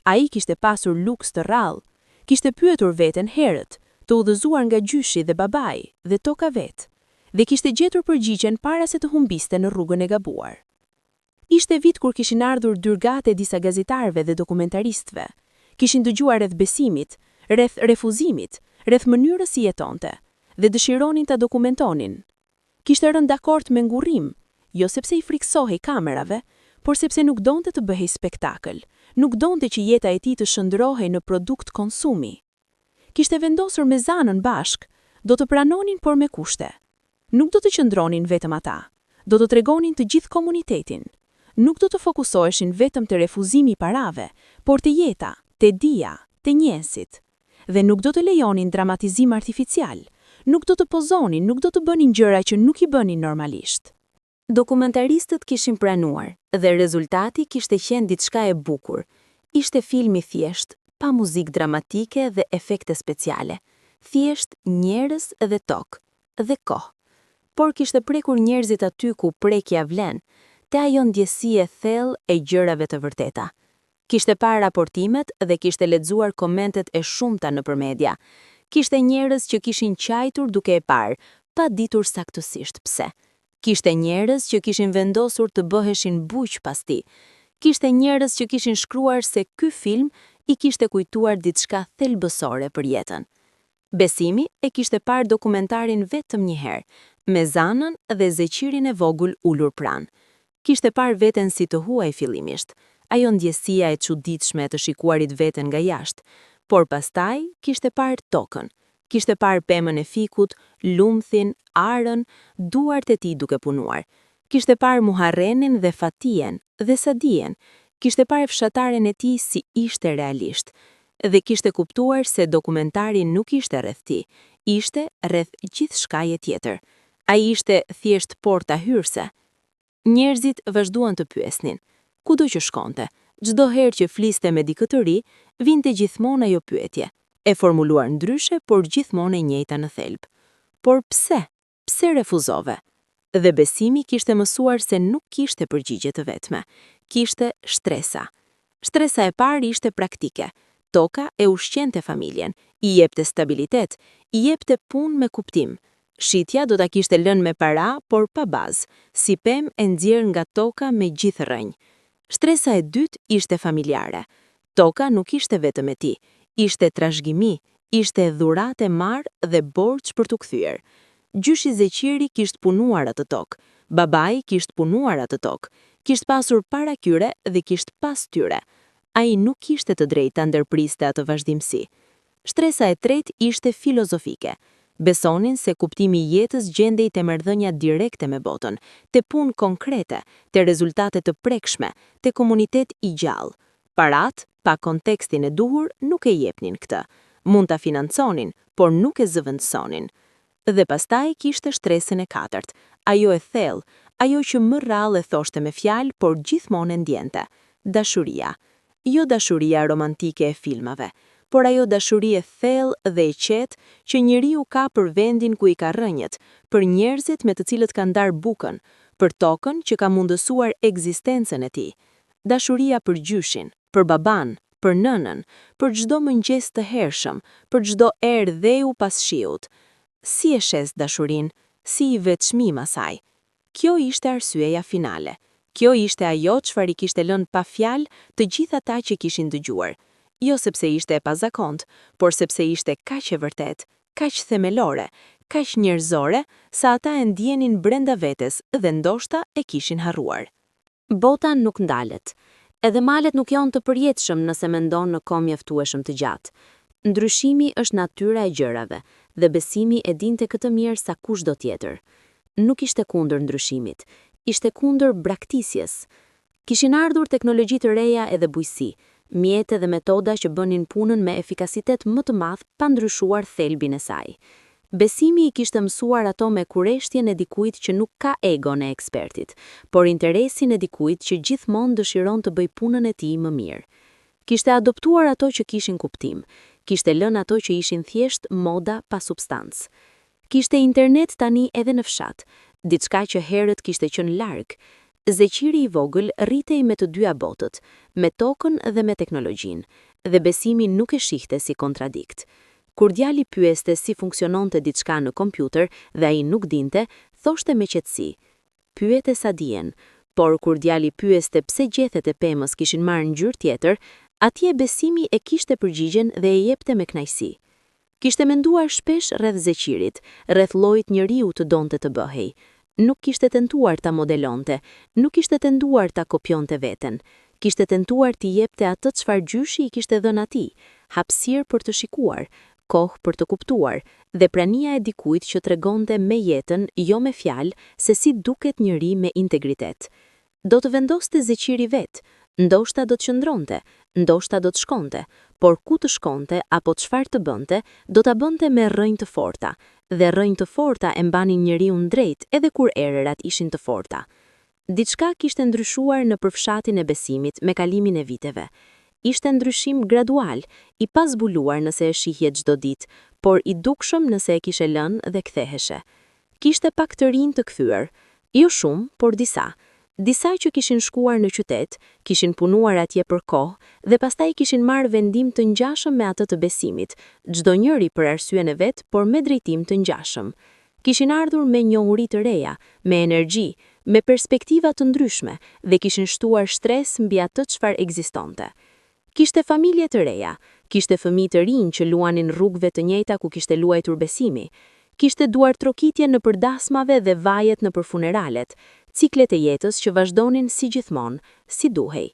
Ai kishte pasur luks të rrallë, kishte pyetur veten herët, të udhëzuar nga gjyshi dhe babai dhe toka vetë, dhe kishte gjetur përgjigjen para se të humbiste në rrugën e gabuar. Ishte vit kur kishin ardhur dyrgatë e disa gazetarëve dhe dokumentaristëve. Kishin dëgjuar rreth Besimit, rreth refuzimit, rreth mënyrës si jetonte, dhe dëshironin ta dokumentonin. Kishte rënë dakord me ngurrim, jo sepse i frikësohej kamerave, por sepse nuk donte të bëhej spektakël, nuk donte që jeta e tij të shndërrohej në produkt konsumi. Kishte vendosur me Zanën bashkë, do të pranonin por me kushte. Nuk do të qëndronin vetëm ata, do të tregonin të gjithë komunitetin. Nuk do të fokusoheshin vetëm te refuzimi i parave, por te jeta, te dija, te njerëzit. Dhe nuk do të lejonin dramatizim artificial, nuk do të pozonin, nuk do të bënin gjëra që nuk i bënin normalisht. Dokumentaristët kishin pranuar dhe rezultati kishte qenë diçka e bukur. Ishte film i thjeshtë, pa muzikë dramatike dhe efekte speciale. Thjesht njerëz dhe tokë dhe kohë. Por kishte prekur njerëzit aty ku prekja vlen, te ajo ndjesi e thellë e gjërave të vërteta. Kishte parë raportimet dhe kishte lexuar komentet e shumta nëpër media. Kishte njerëz që kishin qajtur duke e parë, pa ditur saktësisht pse. Kishte njerëz që kishin vendosur të bëheshin bujq pas tij. Kishte njerëz që kishin shkruar se ky film i kishte kujtuar diçka thelbësore për jetën. Besimi e kishte parë dokumentarin vetëm një herë, me Zanën dhe Zeqirin e vogël ulur pranë. Kishte parë veten si të huaj fillimisht, ajo ndjesia e çuditshme e të shikuarit veten nga jashtë, por pastaj kishte parë tokën, kishte parë pemën e fikut, lumthin, arën, duart e tij duke punuar. Kishte parë Muharremin dhe Fatien dhe Sadien, kishte parë fshataren e tij si ishte realisht dhe kishte kuptuar se dokumentari nuk ishte rreth tij, ishte rreth gjithçkaje tjetër. Ai ishte thjesht porta hyrëse. Njerëzit vazhduan të pyesnin. Kudo që shkonte, çdo herë që fliste me dikë të ri, vinte gjithmonë ajo pyetje, e formuluar ndryshe, por gjithmonë e njëjta në thelb. Por pse? Pse refuzove? Dhe Besimi kishte mësuar se nuk kishte përgjigje të vetme. Kishte shtresa. Shtresa e parë ishte praktike. Toka e ushqente familjen, i jepte stabilitet, i jepte punë me kuptim. Shitja do ta kishte lënë me para, por pa bazë, si pemë e nxjerrë nga toka me gjithë rrënjë. Shtresa e dytë ishte familjare. Toka nuk ishte vetëm e tij, ishte trashëgimi, ishte dhuratë e marrë dhe borxh për t'u kthyer. Gjyshi Zeqiri kishte punuar atë tokë. Babai kishte punuar atë tokë, kishte pasur para tyre dhe kishte pas tyre. Ai nuk kishte të drejtë ta ndërpriste atë vazhdimësi. Shtresa e tretë ishte filozofike. Besonin se kuptimi i jetës gjendej te marrëdhënia direkte me botën, te punë konkrete, te rezultate të prekshme, te komunitet i gjallë. Paratë, pa kontekstin e duhur, nuk e jepnin këtë. Mund ta financonin, por nuk e zëvendësonin. Dhe pastaj kishte shtresën e katërt, ajo e thellë, ajo që më rrallë e thoshte me fjalë, por gjithmonë e ndjente. Dashuria. Jo dashuria romantike e filmave, por ajo dashuri e thellë dhe e qetë që njeriu ka për vendin ku i ka rrënjët, për njerëzit me të cilët ka ndarë bukën, për tokën që ka mundësuar ekzistencën e tij. Dashuria për gjyshin, për babanë, për nënën, për çdo mëngjes të hershëm, për çdo erë dheu pas shiut. Si e shes dashurinë, si i vë çmim asaj. Kjo ishte arsyeja finale. Kjo ishte ajo çfarë i kishte lënë pa fjalë të gjithë ata që kishin dëgjuar. Jo sepse ishte e pazakontë, por sepse ishte kaq e vërtetë, kaq themelore, kaq njerëzore, sa ata e ndjenin brenda vetes dhe ndoshta e kishin harruar. Bota nuk ndalet. Edhe malet nuk janë të përjetshëm nëse mendon në kohë mjaftueshëm të gjatë. Ndryshimi është natyra e gjërave dhe Besimi e dinte këtë mirë sa kushdo tjetër. Nuk ishte kundër ndryshimit, ishte kundër braktisjes. Kishin ardhur teknologji të reja edhe bujqësi, mjete dhe metoda që bënin punën me efikasitet më të madh pa ndryshuar thelbin e saj. Besimi i kishte mësuar ato me kureshtjen e dikujt që nuk ka egon e ekspertit, por interesin e dikujt që gjithmonë dëshiron të bëjë punën e tij më mirë. Kishte adoptuar ato që kishin kuptim, kishte lënë ato që ishin thjesht moda pa substancë. Kishte internet tani edhe në fshat, diçka që herët kishte qenë larg. Zeqiri i vogël rritej me të dyja botët, me tokën dhe me teknologjinë, dhe Besimi nuk e shihte si kontradiktë. Kur djali pyeste si funksiononte diçka në kompjuter dhe ai nuk dinte, thoshte me qetësi: "Pyete Sadien." Por kur djali pyeste pse gjethet e pemës kishin marrë ngjyrë tjetër, atje Besimi e kishte përgjigjen dhe e jepte me kënaqësi. Kishte menduar shpesh rreth Zeqirit, rreth llojit njeriu të donte të bëhej. Nuk kishte tentuar ta modelonte, nuk kishte tentuar ta kopjonte veten. Kishte tentuar t'i jepte atë çfarë gjyshi i kishte dhënë atij, hapësirë për të shikuar, kohë për të kuptuar dhe prania e dikujt që tregonte me jetën, jo me fjalë, se si duket njeri me integritet. Do të vendoste Zeqiri vetë, ndoshta do të qëndronte, ndoshta do të shkonte, por ku të shkonte apo çfarë të bënte, do ta bënte me rrënjë të forta, dhe rrënjë të forta e mbanin njeriun drejt edhe kur erërat ishin të forta. Diçka kishte ndryshuar nëpër fshatin e Besimit me kalimin e viteve. Ishte ndryshim gradual, i pazbuluar nëse e shihje çdo ditë, por i dukshëm nëse e kishe lënë dhe ktheheshe. Kishte pak të rinj të kthyer. Jo shumë, por disa. Disa që kishin shkuar në qytet, kishin punuar atje për kohë dhe pastaj kishin marrë vendim të ngjashëm me atë të Besimit, çdonjëri për arsyen e vet, por me drejtim të ngjashëm. Kishin ardhur me njohuri të reja, me energji, me perspektiva të ndryshme dhe kishin shtuar shtresë mbi atë çfarë ekzistonte. Kishte familje të reja, kishte fëmijë të rinj që luanin rrugëve të njëjta ku kishte luajtur Besimi. Kishte duartrokitje nëpër dasmave dhe vajet nëpër funeralet, ciklet e jetës që vazhdonin si gjithmonë, si duhej.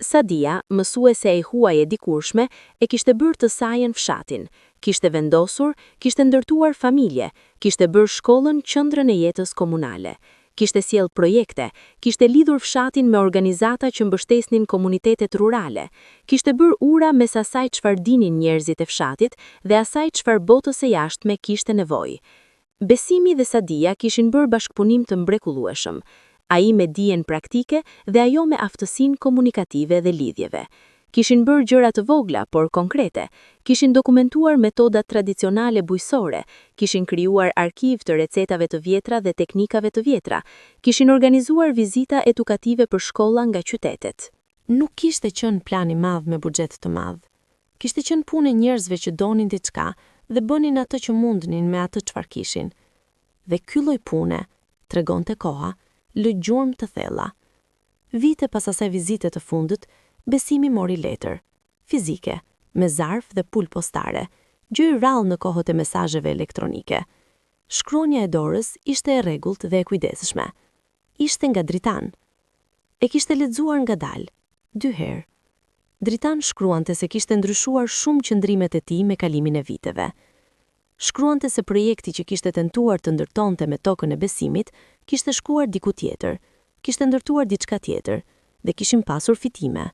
Sadia, mësuese e huaj e dikurshme, e kishte bërë të sajën fshatin, kishte vendosur, kishte ndërtuar familje, kishte bërë shkollën qendrën e jetës komunale kishte sjellë projekte, kishte lidhur fshatin me organizata që mbështesnin komunitetet rurale, kishte bërë ura mes asaj çfarë dinin njerëzit e fshatit dhe asaj çfarë botës së jashtme kishte nevojë. Besimi dhe Sadia kishin bërë bashkëpunim të mrekullueshëm, ai me dijen praktike dhe ajo me aftësinë komunikative dhe lidhjeve. Kishin bërë gjëra të vogla, por konkrete. Kishin dokumentuar metodat tradicionale bujqësore, kishin krijuar arkiv të recetave të vjetra dhe teknikave të vjetra, kishin organizuar vizita edukative për shkolla nga qytetet. Nuk kishte qenë plan i madh me buxhet të madh. Kishte qenë punë e njerëzve që donin diçka dhe bënin atë që mundnin me atë çfarë kishin. Dhe ky lloj pune, tregonte koha, lë gjurmë të thella. Vite pas asaj vizite të fundit, Besimi mori letër, fizike, me zarf dhe pullë postare, gjë e rrallë në kohët e mesazheve elektronike. Shkronja e dorës ishte e rregullt dhe e kujdesshme. Ishte nga Dritan. E kishte lexuar ngadalë, dy herë. Dritan shkruante se kishte ndryshuar shumë qëndrimet e tij me kalimin e viteve. Shkruante se projekti që kishte tentuar të ndërtonte me tokën e Besimit kishte shkuar diku tjetër, kishte ndërtuar diçka tjetër dhe kishin pasur fitime.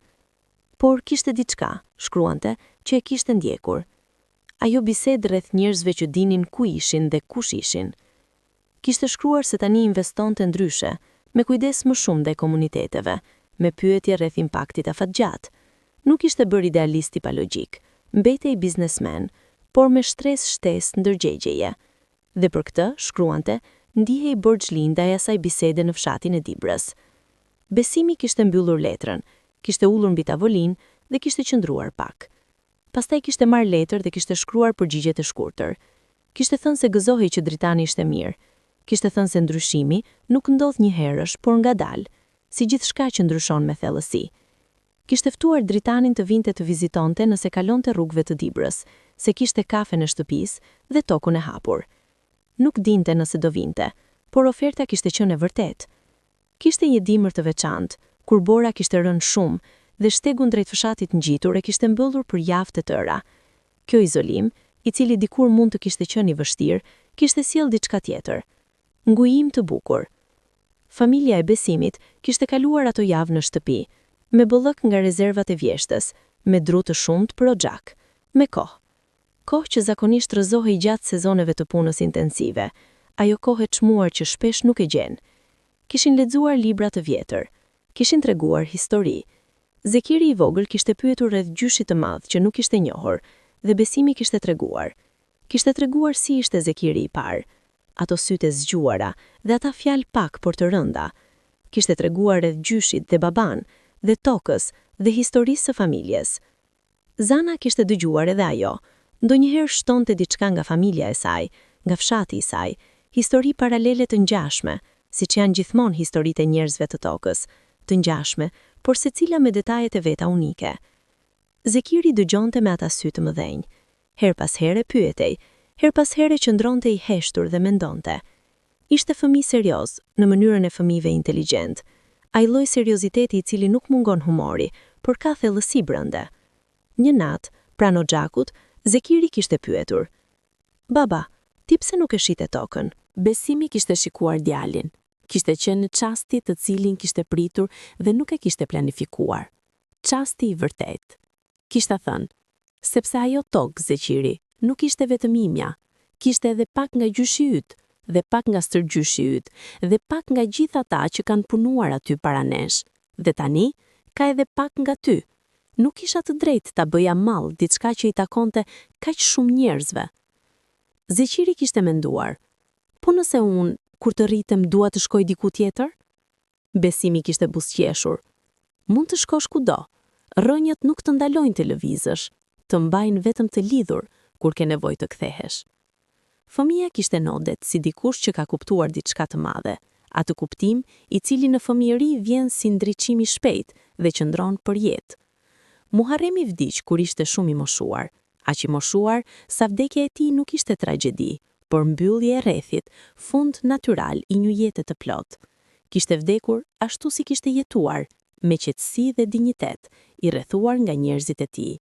Por kishte diçka, shkruante, që e kishte ndjekur. Ajo bisedë rreth njerëzve që dinin ku ishin dhe kush ishin. Kishte shkruar se tani investonte ndryshe, me kujdes më shumë ndaj komuniteteve, me pyetje rreth impaktit afatgjatë. Nuk ishte bërë idealist i palogjikë, mbetej biznesmen, por me shtresë shtesë ndërgjegjeje. Dhe për këtë, shkruante, ndihej borxhli ndaj asaj bisede në fshatin e Dibrës. Besimi kishte mbyllur letrën, kishte ulur mbi tavolinë dhe kishte qëndruar pak. Pastaj kishte marrë letër dhe kishte shkruar përgjigje të shkurtër. Kishte thënë se gëzohej që Dritani ishte mirë. Kishte thënë se ndryshimi nuk ndodh njëherësh, por ngadalë, si gjithçka që ndryshon me thellësi. Kishte ftuar Dritanin të vinte të vizitonte nëse kalonte rrugëve të Dibrës, se kishte kafen e shtëpisë dhe tokën e hapur. Nuk dinte nëse do vinte, por oferta kishte qenë e vërtetë. Kishte një dimër të veçantë, kur bora kishte rënë shumë dhe shtegun drejt fshatit ngjitur e kishte mbyllur për javë të tëra. Kjo izolim, i cili dikur mund të kishte qenë i vështirë, kishte sjellë diçka tjetër. Ngujim të bukur. Familja e Besimit kishte kaluar ato javë në shtëpi, me bollëk nga rezervat e vjeshtës, me dru të shumtë për oxhak, me kohë. Kohë që zakonisht rrëzohej gjatë sezoneve të punës intensive, ajo kohë e çmuar që shpesh nuk e gjen. Kishin lexuar libra të vjetër. Kishin treguar histori. Zekiri i vogël kishte pyetur rreth gjyshit të madh që nuk kishte njohur dhe Besimi kishte treguar. Kishte treguar si ishte Zekiri i parë. Ato sytë e zgjuara dhe ata fjalë pak por të rënda. Kishte treguar rreth gjyshit dhe babanë dhe tokës dhe historisë së familjes. Zana kishte dëgjuar edhe ajo. Ndonjëherë shtonte diçka nga familja e saj, nga fshati i saj, histori paralele të ngjashme, siç janë gjithmonë historitë e njerëzve të tokës, të ngjashme, por secila me detajet e veta unike. Zekiri dëgjonte me ata sy të mëdhenj. Herë pas here pyetej, herë pas here qëndronte i heshtur dhe mendonte. Ishte fëmijë serioz, në mënyrën e fëmijëve inteligjentë. Ai lloj serioziteti i cili nuk mungon humori, por ka thellësi brenda. Një natë, pranë oxhakut, Zekiri kishte pyetur. Baba, ti pse nuk e shite tokën? Besimi kishte shikuar djalin. Kishte qenë çasti të cilin kishte pritur dhe nuk e kishte planifikuar. Çasti i vërtetë. Kishte thënë, Sepse ajo tokë, Zeqiri, nuk ishte vetëm imja, kishte edhe pak nga gjyshi yt, dhe pak nga stërgjyshi yt, dhe pak nga gjithë ata që kanë punuar aty para nesh. Dhe tani, ka edhe pak nga ty. Nuk kisha të drejtë ta bëja mall diçka që i takonte kaq shumë njerëzve. Zeqiri kishte menduar, Po nëse unë, kur të rritem, dua të shkoj diku tjetër? Besimi kishte buzëqeshur. Mund të shkosh kudo. Rrënjët nuk të ndalojnë të lëvizësh, të mbajnë vetëm të lidhur kur ke nevojë të kthehesh. Fëmija kishte nodet si dikush që ka kuptuar diçka të madhe, atë kuptim i cili në fëmijëri vjen si ndriçim i shpejtë dhe qëndron për jetë. Muharremi vdiq kur ishte shumë i moshuar, aq i moshuar sa vdekja e tij nuk ishte tragjedi, por mbyllje e rrethit, fund natyral i një jete të plotë. Kishte vdekur ashtu si kishte jetuar, me qetësi dhe dinjitet, i rrethuar nga njerëzit e tij.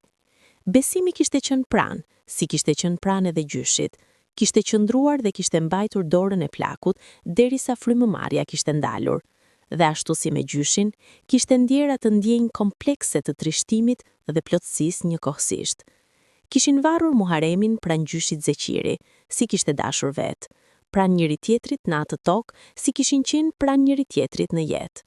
Besimi kishte qenë pranë, si kishte qenë pranë edhe gjyshit. Kishte qëndruar dhe kishte mbajtur dorën e plakut derisa frymëmarrja kishte ndalur. Dhe ashtu si me gjyshin, kishte ndjerë atë ndjenjë komplekse të trishtimit dhe plotësisë njëkohësisht. Kishin varrur Muharremin pranë gjyshit Zeqiri, si kishte dashur vetë, pranë njëri-tjetrit në atë tokë, si kishin qenë pranë njëri-tjetrit në jetë.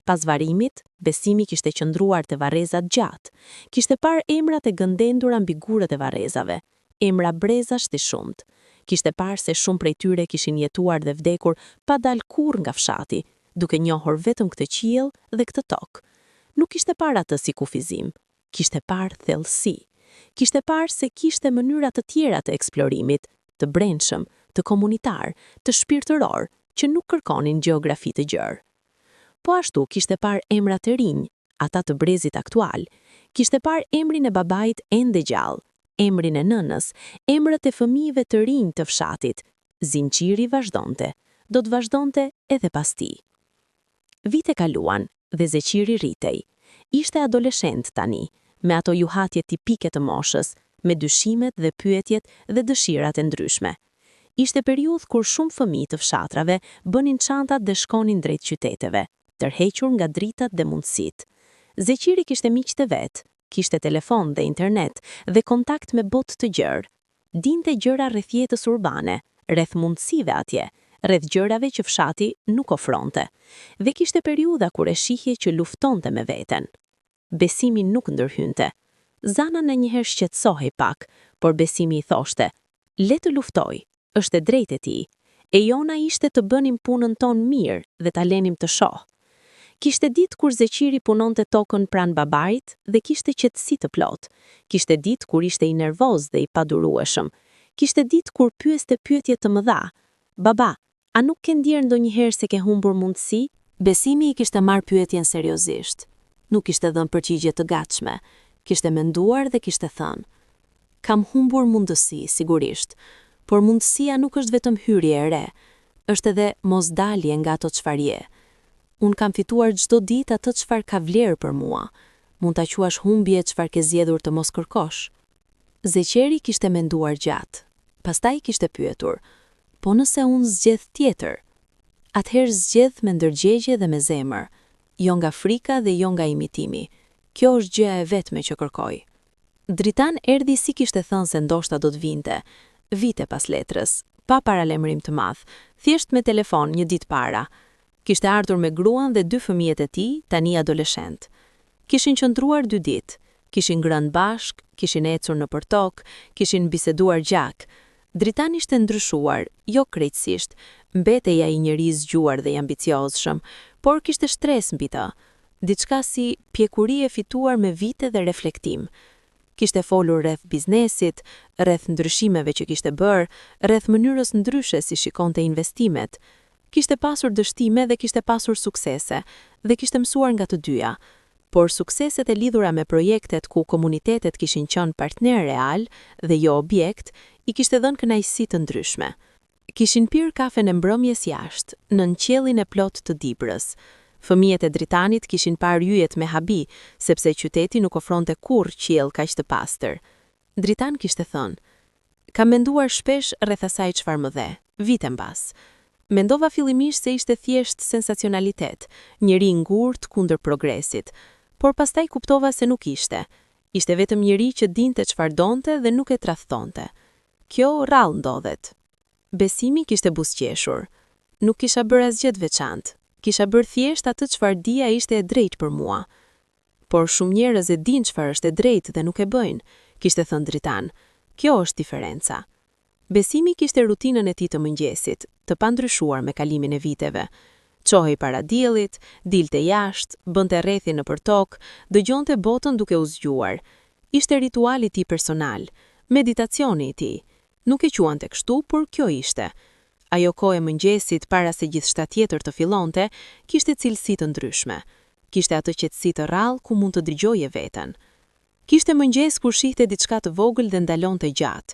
Pas varrimit, Besimi kishte qëndruar te varrezat gjatë. Kishte parë emrat e gdhendura mbi gurët e varrezave, emra brezash të shumtë. Kishte parë se shumë prej tyre kishin jetuar dhe vdekur pa dalë kurrë nga fshati, duke njohur vetëm këtë qiell dhe këtë tokë. Nuk kishte parë atë si kufizim. Kishte parë thellësi. Kishte parë se kishte mënyra të tjera të eksplorimit, të brendshëm, të komunitar, të shpirtëror, që nuk kërkonin gjeografi të gjerë. Po ashtu kishte parë emra të rinj, ata të brezit aktual. Kishte parë emrin e babait ende gjallë, emrin e nënës, emrat e fëmijëve të rinj të fshatit. Zinxhiri vazhdonte. Do të vazhdonte edhe pas tij. Vite kaluan dhe Zeqiri rritej. Ishte adoleshent tani, me ato juhatje tipike të moshës, me dyshimet dhe pyetjet dhe dëshirat e ndryshme. Ishte periudhë kur shumë fëmijë të fshatrave bënin çantat dhe shkonin drejt qyteteve, tërhequr nga dritat dhe mundësitë. Zeqiri kishte miqtë e vet, kishte telefon dhe internet dhe kontakt me botë të gjerë. Dinte gjëra rreth jetës urbane, rreth mundësive atje, rreth gjërave që fshati nuk ofronte. Dhe kishte periudha kur e shihje që luftonte me veten. Besimi nuk ndërhynte. Zana ndonjëherë shqetësohej pak, por Besimi i thoshte, Le të luftojë, është e drejtë e tij. E jona ishte të bënim punën tonë mirë dhe ta lenim të shohë. Kishte ditë kur Zeqiri punonte tokën pranë babait dhe kishte qetësi të plotë. Kishte ditë kur ishte i nervoz dhe i padurueshëm. Kishte ditë kur pyeste pyetje të mëdha. Baba, a nuk ke ndjerë ndonjëherë se ke humbur mundësi? Besimi e kishte marrë pyetjen seriozisht. Nuk kishte dhënë përgjigje të gatshme. Kishte menduar dhe kishte thënë. Kam humbur mundësi, sigurisht. Por mundësia nuk është vetëm hyrje e re. Është edhe mosdalje nga ato çfarë je. Unë kam fituar çdo ditë atë çfarë ka vlerë për mua. Mund ta quash humbje çfarë ke zgjedhur të mos kërkosh. Zeqiri kishte menduar gjatë. Pastaj kishte pyetur, Po nëse unë zgjedh tjetër? Atëherë zgjedh me ndërgjegje dhe me zemër, jo nga frika dhe jo nga imitimi. Kjo është gjëja e vetme që kërkoj. Dritan erdhi si kishte thënë se ndoshta do të vinte, vite pas letrës, pa paralajmërim të madh, thjesht me telefon një ditë para. Kishte ardhur me gruan dhe dy fëmijët e tij, tani adoleshentë. Kishin qëndruar dy ditë, kishin ngrënë bashkë, kishin ecur nëpër tokë, kishin biseduar gjatë. Dritan ishte ndryshuar, jo krejtësisht, mbetej ai njeri i zgjuar dhe i ambiciozshëm, por kishte shtresë mbi të. Diçka si pjekuri e fituar me vite dhe reflektim. Kishte folur rreth biznesit, rreth ndryshimeve që kishte bërë, rreth mënyrës ndryshe si shikonte investimet. Kishte pasur dështime dhe kishte pasur suksese, dhe kishte mësuar nga të dyja. Por sukseset e lidhura me projektet ku komunitetet kishin qenë partnerë realë dhe jo objekt, i kishte dhënë kënaqësi të ndryshme. Kishin pirë kafen e mbrëmjes jashtë, nën qiellin e plotë të Dibrës. Fëmijët e Dritanit kishin parë yjet me habi, sepse qyteti nuk ofronte kurrë qiell kaq të pastër. Dritan kishte thënë, Kam menduar shpesh rreth asaj çfarë më dhe, vite mbas. Mendova fillimisht se ishte thjesht sensacionalitet, njeri i ngurtë kundër progresit. Por pastaj kuptova se nuk ishte. Ishte vetëm njeri që dinte çfarë donte dhe nuk e tradhtonte. Kjo rrallë ndodhet. Besimi kishte buzëqeshur. Nuk kisha bërë asgjë të veçantë. Kisha bërë thjesht atë çfarë dija ishte e drejtë për mua. Por shumë njerëz e dinë çfarë është e drejtë dhe nuk e bëjnë, kishte thënë Dritan. Kjo është diferenca. Besimi kishte rutinën e tij të mëngjesit, të pandryshuar me kalimin e viteve. Çohej para diellit, dilte jashtë, bënte rrethin nëpër tokë, dëgjonte botën duke u zgjuar. Ishte rituali i tij personal, meditacioni i tij. Nuk e quante kështu, por kjo ishte. Ajo kohë e mëngjesit, para se gjithçka tjetër të fillonte, kishte cilësi të ndryshme. Kishte atë qetësi të rrallë ku mund të dëgjoje veten. Kishte mëngjes kur shihte diçka të vogël dhe ndalonte gjatë.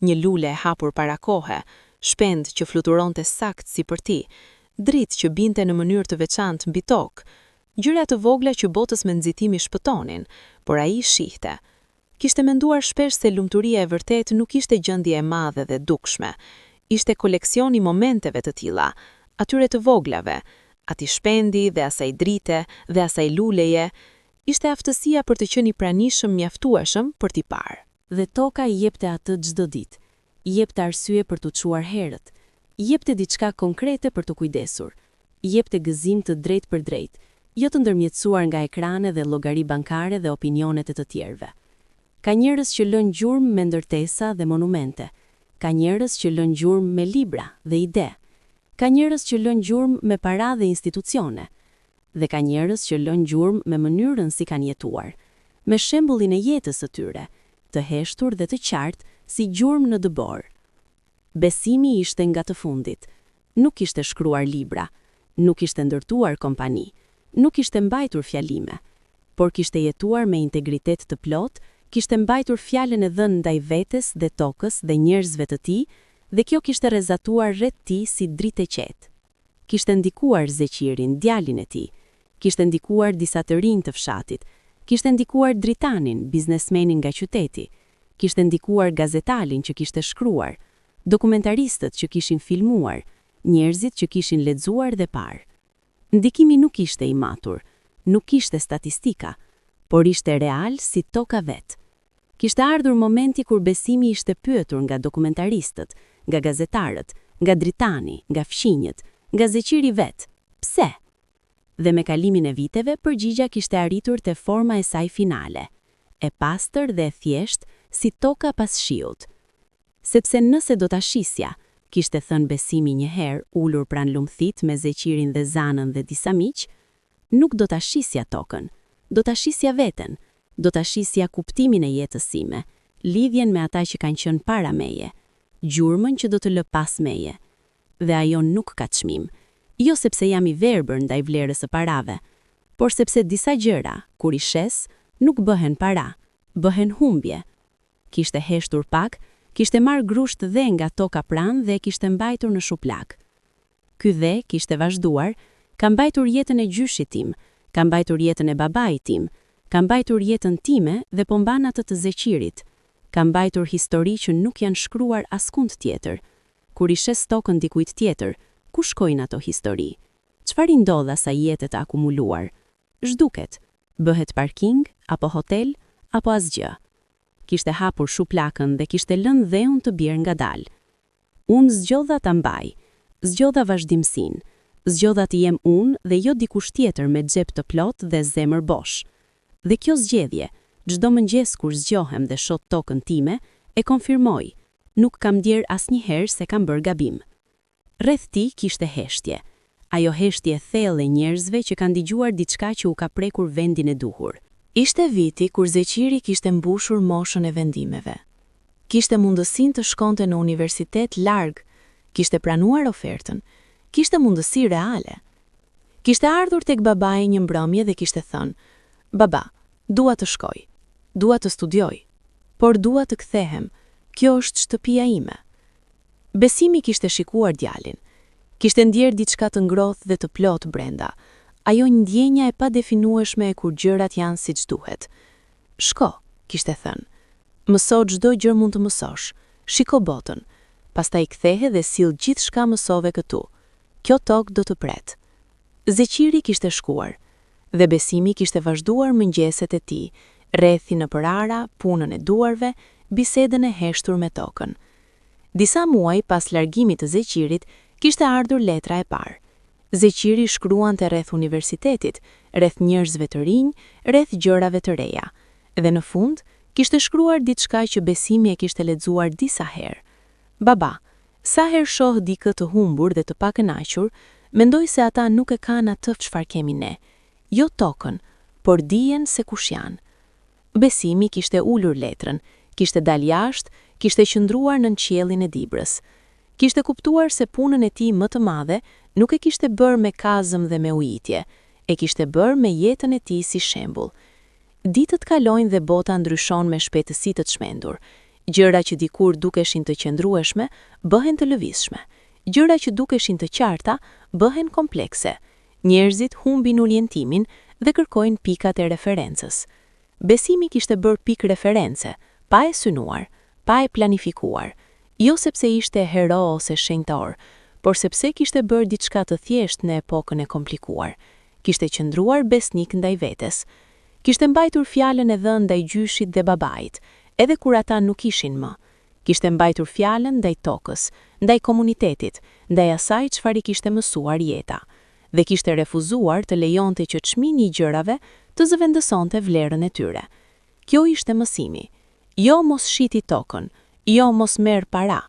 Një lule e hapur para kohe, shpend që fluturonte saktë sipër tij, dritë që binte në mënyrë të veçantë mbi tokë. Gjëra të vogla që botës me nxitim i shpëtonin, por ai i shihte. Kishte menduar shpesh se lumturia e vërtetë nuk ishte gjendje e madhe dhe dukshme. Ishte koleksion i momenteve të tilla, atyre të voglave, atij shpendi dhe asaj drite dhe asaj luleje, ishte aftësia për të qenë i pranishëm mjaftueshëm për t'i parë. Dhe toka i jepte atë çdo ditë. Jepte arsye për t'u çuar herët. Jepte diçka konkrete për t'u kujdesur. Jepte gëzim të drejtpërdrejtë, jo të ndërmjetësuar nga ekrane dhe llogari bankare dhe opinionet e të tjerëve. Ka njerëz që lënë gjurmë me ndërtesa dhe monumente. Ka njerëz që lënë gjurmë me libra dhe ide. Ka njerëz që lënë gjurmë me para dhe institucione. Dhe ka njerëz që lënë gjurmë me mënyrën si kanë jetuar. Me shembullin e jetës së tyre, të heshtur dhe të qartë si gjurmë në dëborë. Besimi ishte nga të fundit. Nuk kishte shkruar libra, nuk kishte ndërtuar kompani, nuk kishte mbajtur fjalime, por kishte jetuar me integritet të plotë, kishte mbajtur fjalën e dhënë ndaj vetes dhe tokës dhe njerëzve të tij dhe kjo kishte rrezatuar rreth tij si dritë e qetë. Kishte ndikuar Zeqirin, djalin e tij. Kishte ndikuar disa të rinj të fshatit. Kishte ndikuar Dritanin, biznesmenin nga qyteti. Kishte ndikuar gazetalin që kishte shkruar, dokumentaristët që kishin filmuar, njerëzit që kishin lexuar dhe parë. Ndikimi nuk ishte i matur, nuk kishte statistika, por ishte real si toka vetë. Kishte ardhur momenti kur Besimi ishte pyetur nga dokumentaristët, nga gazetarët, nga Dritani, nga fqinjët, nga Zeqiri vetë. Pse? Dhe me kalimin e viteve, përgjigja kishte arritur te forma e saj finale, e pastër dhe e thjeshtë si toka pas shiut. Sepse nëse do ta shisja, kishte thënë Besimi një herë, ulur pranë lumthit me Zeqirin dhe Zanën dhe disa miq, nuk do ta shisja tokën, do ta shisja veten, do ta shisja kuptimin e jetës sime, lidhjen me ata që kanë qenë para meje, gjurmën që do të lë pas meje. Dhe ajo nuk ka çmim. Jo sepse jam i verbër ndaj vlerës së parave, por sepse disa gjëra, kur i shes, nuk bëhen para, bëhen humbje. Kishte heshtur pak, kishte marrë grusht dhe nga toka pranë dhe e kishte mbajtur në shuplakë. Ky dhe, kishte vazhduar, ka mbajtur jetën e gjyshit tim, ka mbajtur jetën e babait tim, ka mbajtur jetën time dhe po mban atë të Zeqirit. Ka mbajtur histori që nuk janë shkruar askund tjetër. Kur i shes tokën dikujt tjetër, ku shkojnë ato histori? Çfarë i ndodh asaj jete të akumuluar? Zhduket. Bëhet parking, apo hotel, apo asgjë. Kishte hapur shuplakën dhe kishte lënë dheun të bjerë ngadalë. Unë zgjodha ta mbaj. Zgjodha vazhdimësinë. Zgjodha të jem unë dhe jo dikush tjetër me xhep të plotë dhe zemër bosh. Dhe kjo zgjedhje, çdo mëngjes kur zgjohem dhe shoh tokën time, e konfirmoj, nuk kam ndjerë asnjëherë se kam bërë gabim. Rreth tij kishte heshtje. Ajo heshtje e thellë e njerëzve që kanë dëgjuar diçka që u ka prekur vendin e duhur. Ishte viti kur Zeqiri kishte mbushur moshën e vendimeve. Kishte mundësinë të shkonte në universitet larg, kishte pranuar ofertën, kishte mundësi reale. Kishte ardhur tek babai një mbrëmje dhe kishte thënë: "Baba, dua të shkoj, dua të studioj, por dua të kthehem. Kjo është shtëpia ime." Besimi kishte shikuar djalin. Kishte ndjerë diçka të ngrohtë dhe të plotë brenda. Ajo ndjenja e padefinueshme e kur gjërat janë siç duhet. Shko, kishte thënë. Mëso çdo gjë mund të mësosh. Shiko botën. Pastaj kthehe dhe sill gjithçka mësove këtu. Kjo tokë do të pret. Zeqiri kishte shkuar. Dhe Besimi kishte vazhduar mëngjeset e tij, rrethin nëpër ara, punën e duarve, bisedën e heshtur me tokën. Disa muaj pas largimit të Zeqirit, kishte ardhur letra e parë. Zeqiri shkruante rreth universitetit, rreth njerëzve të rinj, rreth gjërave të reja. Dhe në fund, kishte shkruar diçka që Besimi e kishte lexuar disa herë. Baba, sa herë shoh dikë të humbur dhe të pakënaqur, mendoj se ata nuk e kanë atë çfarë kemi ne. Jo tokën, por dijen se kush janë. Besimi kishte ulur letrën, kishte dalë jashtë, kishte qëndruar nën qiellin e Dibrës. Kishte kuptuar se punën e tij më të madhe nuk e kishte bërë me kazëm dhe me ujitje, e kishte bërë me jetën e tij si shembull. Ditët kalojnë dhe bota ndryshon me shpejtësi të çmendur. Gjëra që dikur dukeshin të qëndrueshme, bëhen të lëvizshme. Gjëra që dukeshin të qarta, bëhen komplekse. Njerëzit humbin orientimin dhe kërkojnë pikat e referencës. Besimi kishte bërë pikë reference, pa e synuar, pa e planifikuar, jo sepse ishte hero ose shenjtor, por sepse kishte bërë diçka të thjeshtë në epokën e komplikuar. Kishte qëndruar besnik ndaj vetes. Kishte mbajtur fjalën e dhënë ndaj gjyshit dhe babait, edhe kur ata nuk ishin më. Kishte mbajtur fjalën ndaj tokës, ndaj komunitetit, ndaj asaj çfarë i kishte mësuar jeta. Dhe kishte refuzuar të lejonte që çmimi i gjërave të zëvendësonte vlerën e tyre. Kjo ishte mësimi. Jo mos shiti tokën, jo mos merr para,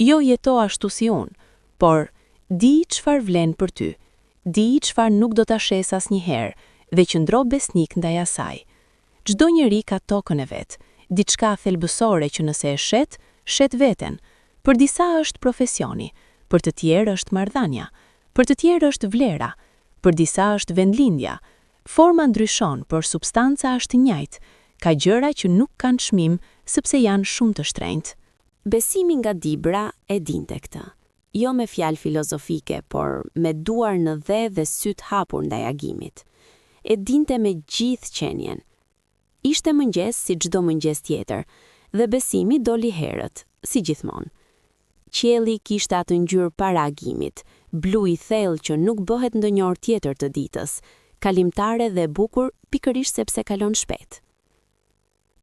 jo jeto ashtu si unë, por di çfarë vlen për ty, di çfarë nuk do ta shes asnjëherë dhe qëndro besnik ndaj asaj. Çdo njeri ka tokën e vet, diçka thelbësore që nëse e shet, shet veten. Për disa është profesioni, për të tjerë është marrëdhënia, për të tjerë është vlera, për disa është vendlindja. Forma ndryshon, por substanca është njëjtë. Ka gjëra që nuk kanë çmim sepse janë shumë të shtrenjtë. Besimi nga Dibra e dinte këtë. Jo me fjalë filozofike, por me duar në dhe dhe sytë hapur ndaj agimit. E dinte me gjithë qenien. Ishte mëngjes si çdo mëngjes tjetër dhe Besimi doli herët, si gjithmonë. Qielli kishte atë ngjyrë para agimit, blu i thellë që nuk bëhet ndonjë orë tjetër të ditës, kalimtare dhe e bukur pikërisht sepse kalon shpejt.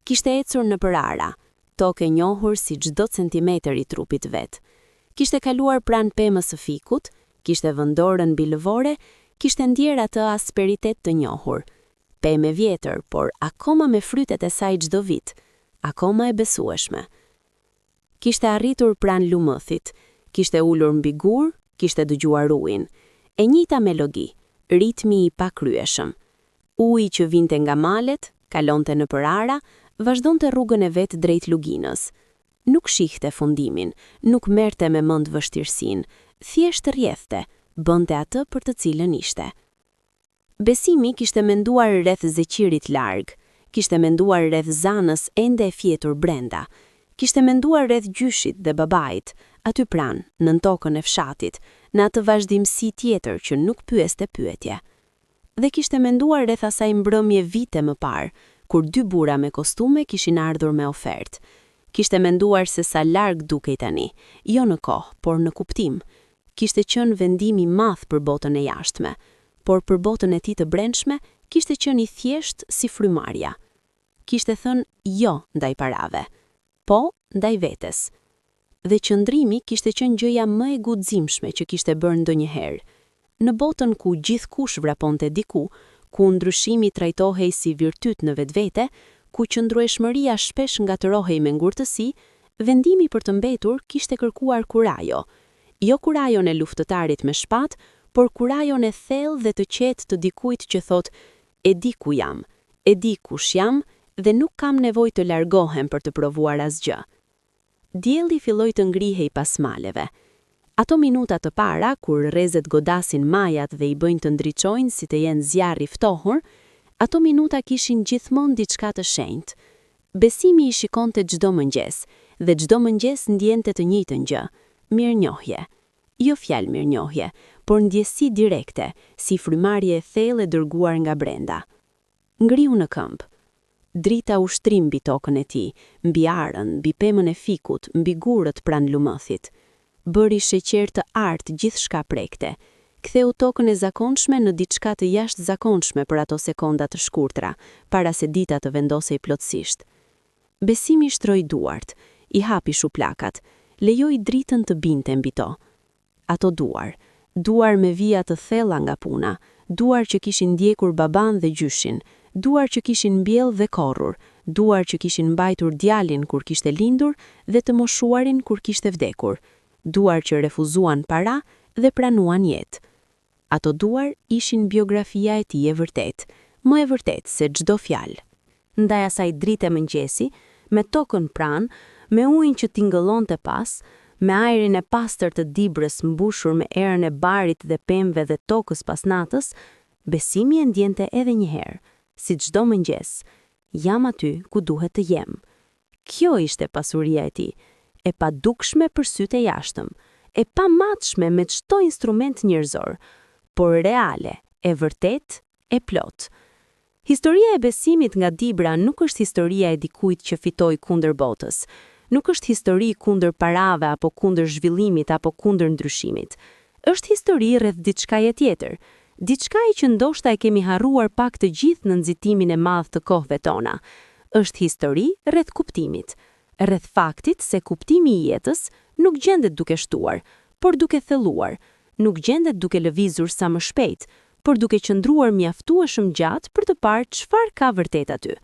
Kishte ecur nëpër ara, tokë e njohur si çdo centimetër i trupit të vet. Kishte kaluar pranë pemës së fikut, kishte vënë dorën mbi lëvore, kishte ndjerë atë asperitet të njohur. Pemë e vjetër, por akoma me frytet e saj çdo vit, akoma e besueshme. Kishte arritur pranë lumëthit, kishte ulur mbi gur, kishte dëgjuar ujin. E njëjta melodi, ritmi i pakryeshëm. Uji që vinte nga malet, kalonte nëpër ara, vazhdonte rrugën e vet drejt luginës. Nuk shihte fundimin, nuk merrte me mend vështirësinë, thjesht rrjedhte, bënte atë për të cilën ishte. Besimi kishte menduar rreth Zeqirit larg, kishte menduar rreth Zanës ende e fjetur brenda, kishte menduar rreth gjyshit dhe babait, aty pranë, nën tokën e fshatit, në atë vazhdimësi tjetër që nuk pyeste pyetje. Dhe kishte menduar rreth asaj mbrëmje vite më parë, kur dy burra me kostume kishin ardhur me ofertë. Kishte menduar se sa larg dukej tani, jo në kohë, por në kuptim. Kishte qenë vendim i madh për botën e jashtme, por për botën e tij të brendshme kishte qenë i thjeshtë si frymëmarrja. Kishte thënë jo ndaj parave, po ndaj vetes. Dhe qëndrimi kishte qenë gjëja më e guximshme që kishte bërë ndonjëherë. Në botën ku gjithkush vraponte diku, ku ndryshimi trajtohej si virtyt në vetvete, ku qëndrueshmëria shpesh ngatërrohej me ngurtësi, vendimi për të mbetur kishte kërkuar kurajo. Jo kurajon e luftëtarit me shpatë, por kurajon e thellë dhe të qetë të dikujt që thotë e di ku jam, e di kush jam dhe nuk kam nevojë të largohem për të provuar asgjë. Dielli filloi të ngrihej pas maleve. Ato minuta të para, kur rrezet godasin majat dhe i bëjnë të ndriçojnë si të jenë zjarr i ftohur, ato minuta kishin gjithmonë diçka të shenjtë. Besimi i shikonte çdo mëngjes dhe çdo mëngjes ndjente të njëjtën gjë, mirënjohje. Jo fjalë mirënjohje, por ndjesi direkte, si frymëmarrje e thellë e dërguar nga brenda. Ngrihu në këmbë. Drita u shtri mbi tokën e tij, mbi arën, mbi pemën e fikut, mbi gurët pranë lumëthit. Bëri sheqer të artë gjithçka prekte. Ktheu tokën e zakonshme në diçka të jashtëzakonshme për ato sekonda të shkurtra, para se dita të vendosej plotësisht. Besimi shtroi duart, i hapi shuplakat, lejoi dritën të binte mbi to. Ato duar, duar me vija të thella nga puna, duar që kishin ndjekur babanë dhe gjyshin, duar që kishin mbjellë dhe korrur, duar që kishin mbajtur djalin kur kishte lindur dhe të moshuarin kur kishte vdekur, duar që refuzuan para dhe pranuan jetë. Ato duar ishin biografia e tij e vërtetë, më e vërtetë se çdo fjalë. Ndaj asaj drite mëngjesi, me tokën pranë, me ujin që tingëllonte pas, me ajrin e pastër të Dibrës mbushur me erën e barit dhe pemëve dhe tokës pas natës, Besimi e ndjente edhe një herë, si çdo mëngjes, jam aty ku duhet të jem. Kjo ishte pasuria e tij, e padukshme për sytë e jashtëm, e pamatshme me çdo instrument njerëzor, por reale, e vërtetë, e plotë. Historia e Besimit nga Dibra nuk është historia e dikujt që fitoi kundër botës. Nuk është histori kundër parave apo kundër zhvillimit apo kundër ndryshimit. Është histori rreth diçkaje tjetër. Diçkaje që ndoshta e kemi harruar pak të gjithë në nxitimin e madh të kohëve tona. Është histori rreth kuptimit. Rreth faktit se kuptimi i jetës nuk gjendet duke shtuar, por duke thelluar. Nuk gjendet duke lëvizur sa më shpejt, por duke qëndruar mjaftueshëm gjatë për të parë çfarë ka vërtet aty.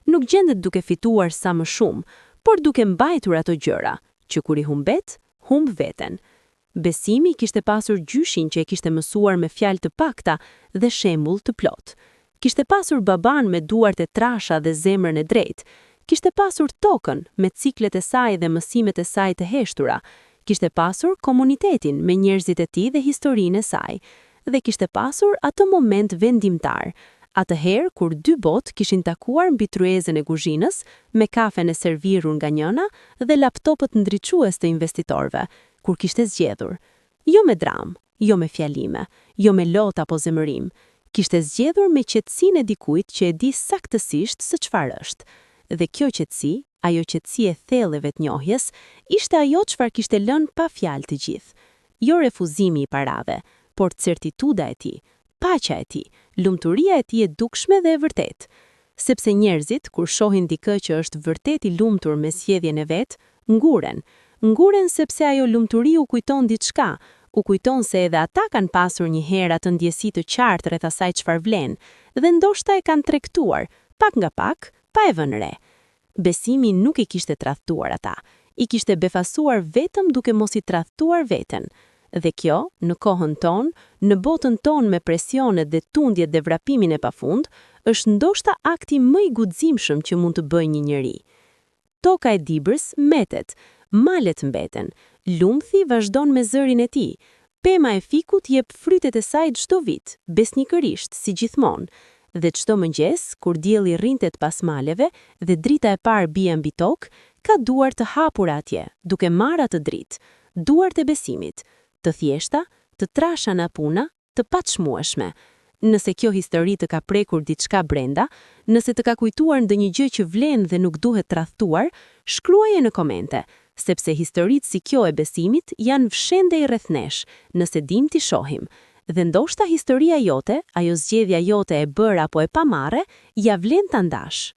Nuk gjendet duke fituar sa më shumë, por duke mbajtur ato gjëra, që kur i humbet, humb veten. Besimi kishte pasur gjyshin që e kishte mësuar me fjalë të pakta dhe shembull të plotë. Kishte pasur babanë me duart e trasha dhe zemrën e drejtë. Kishte pasur tokën me ciklet e saj dhe mësimet e saj të heshtura. Kishte pasur komunitetin me njerëzit e tij dhe historinë e saj. Dhe kishte pasur atë moment vendimtar, atë herë kur dy botë kishin takuar mbi tryezën e kuzhinës, me kafen e servirur nga njëna dhe laptopët ndriçues të investitorëve. Kur kishte zgjedhur. Jo me dramë, jo me fjalime, jo me lot apo zemërim. Kishte zgjedhur me qetësinë e dikujt që e di saktësisht se çfarë është. Dhe kjo qetësi, ajo qetësi e thellë e vetënjohjes, ishte ajo çfarë kishte lënë pa fjalë të gjithë. Jo refuzimi i parave, por certituda e tij, paqja e tij, lumturia e tij e dukshme dhe e vërtetë. Sepse njerëzit, kur shohin dikë që është vërtet i lumtur me zgjedhjen e vet, nguren. Nguren sepse ajo lumturi u kujton diçka, u kujton se edhe ata kanë pasur një herë atë ndjesi të qartë rreth asaj çfarë vlen, dhe ndoshta e kanë tregtuar, pak nga pak, pa e vënë re. Besimi nuk i kishte tradhtuar ata, i kishte befasuar vetëm duke mos i tradhtuar veten. Dhe kjo, në kohën tonë, në botën tonë me presionet dhe tundjet dhe vrapimin e pafund, është ndoshta akti më i guximshëm që mund të bëjë një njeri. Toka e Dibrës mbetet, malet mbeten, lumthi vazhdon me zërin e tij, pema e fikut jep frytet e saj çdo vit, besnikërisht, si gjithmonë. Dhe çdo mëngjes, kur dielli rindet pas maleve dhe drita e parë bie mbi tokë, ka duar të hapura atje, duke marrë atë dritë. Duart e besimit. Të thjeshta, të trasha nga puna, të paçmueshme. Nëse kjo histori të ka prekur diçka brenda, nëse të ka kujtuar ndonjë gjë që vlen dhe nuk duhet tradhtuar, shkruaje në komente, sepse historitë si kjo e besimit janë gjithandej rreth nesh, nëse dim t'i shohim. Dhe ndoshta historia jote, ajo zgjedhja jote e bërë apo e pamarre, ia vlen ta ndash.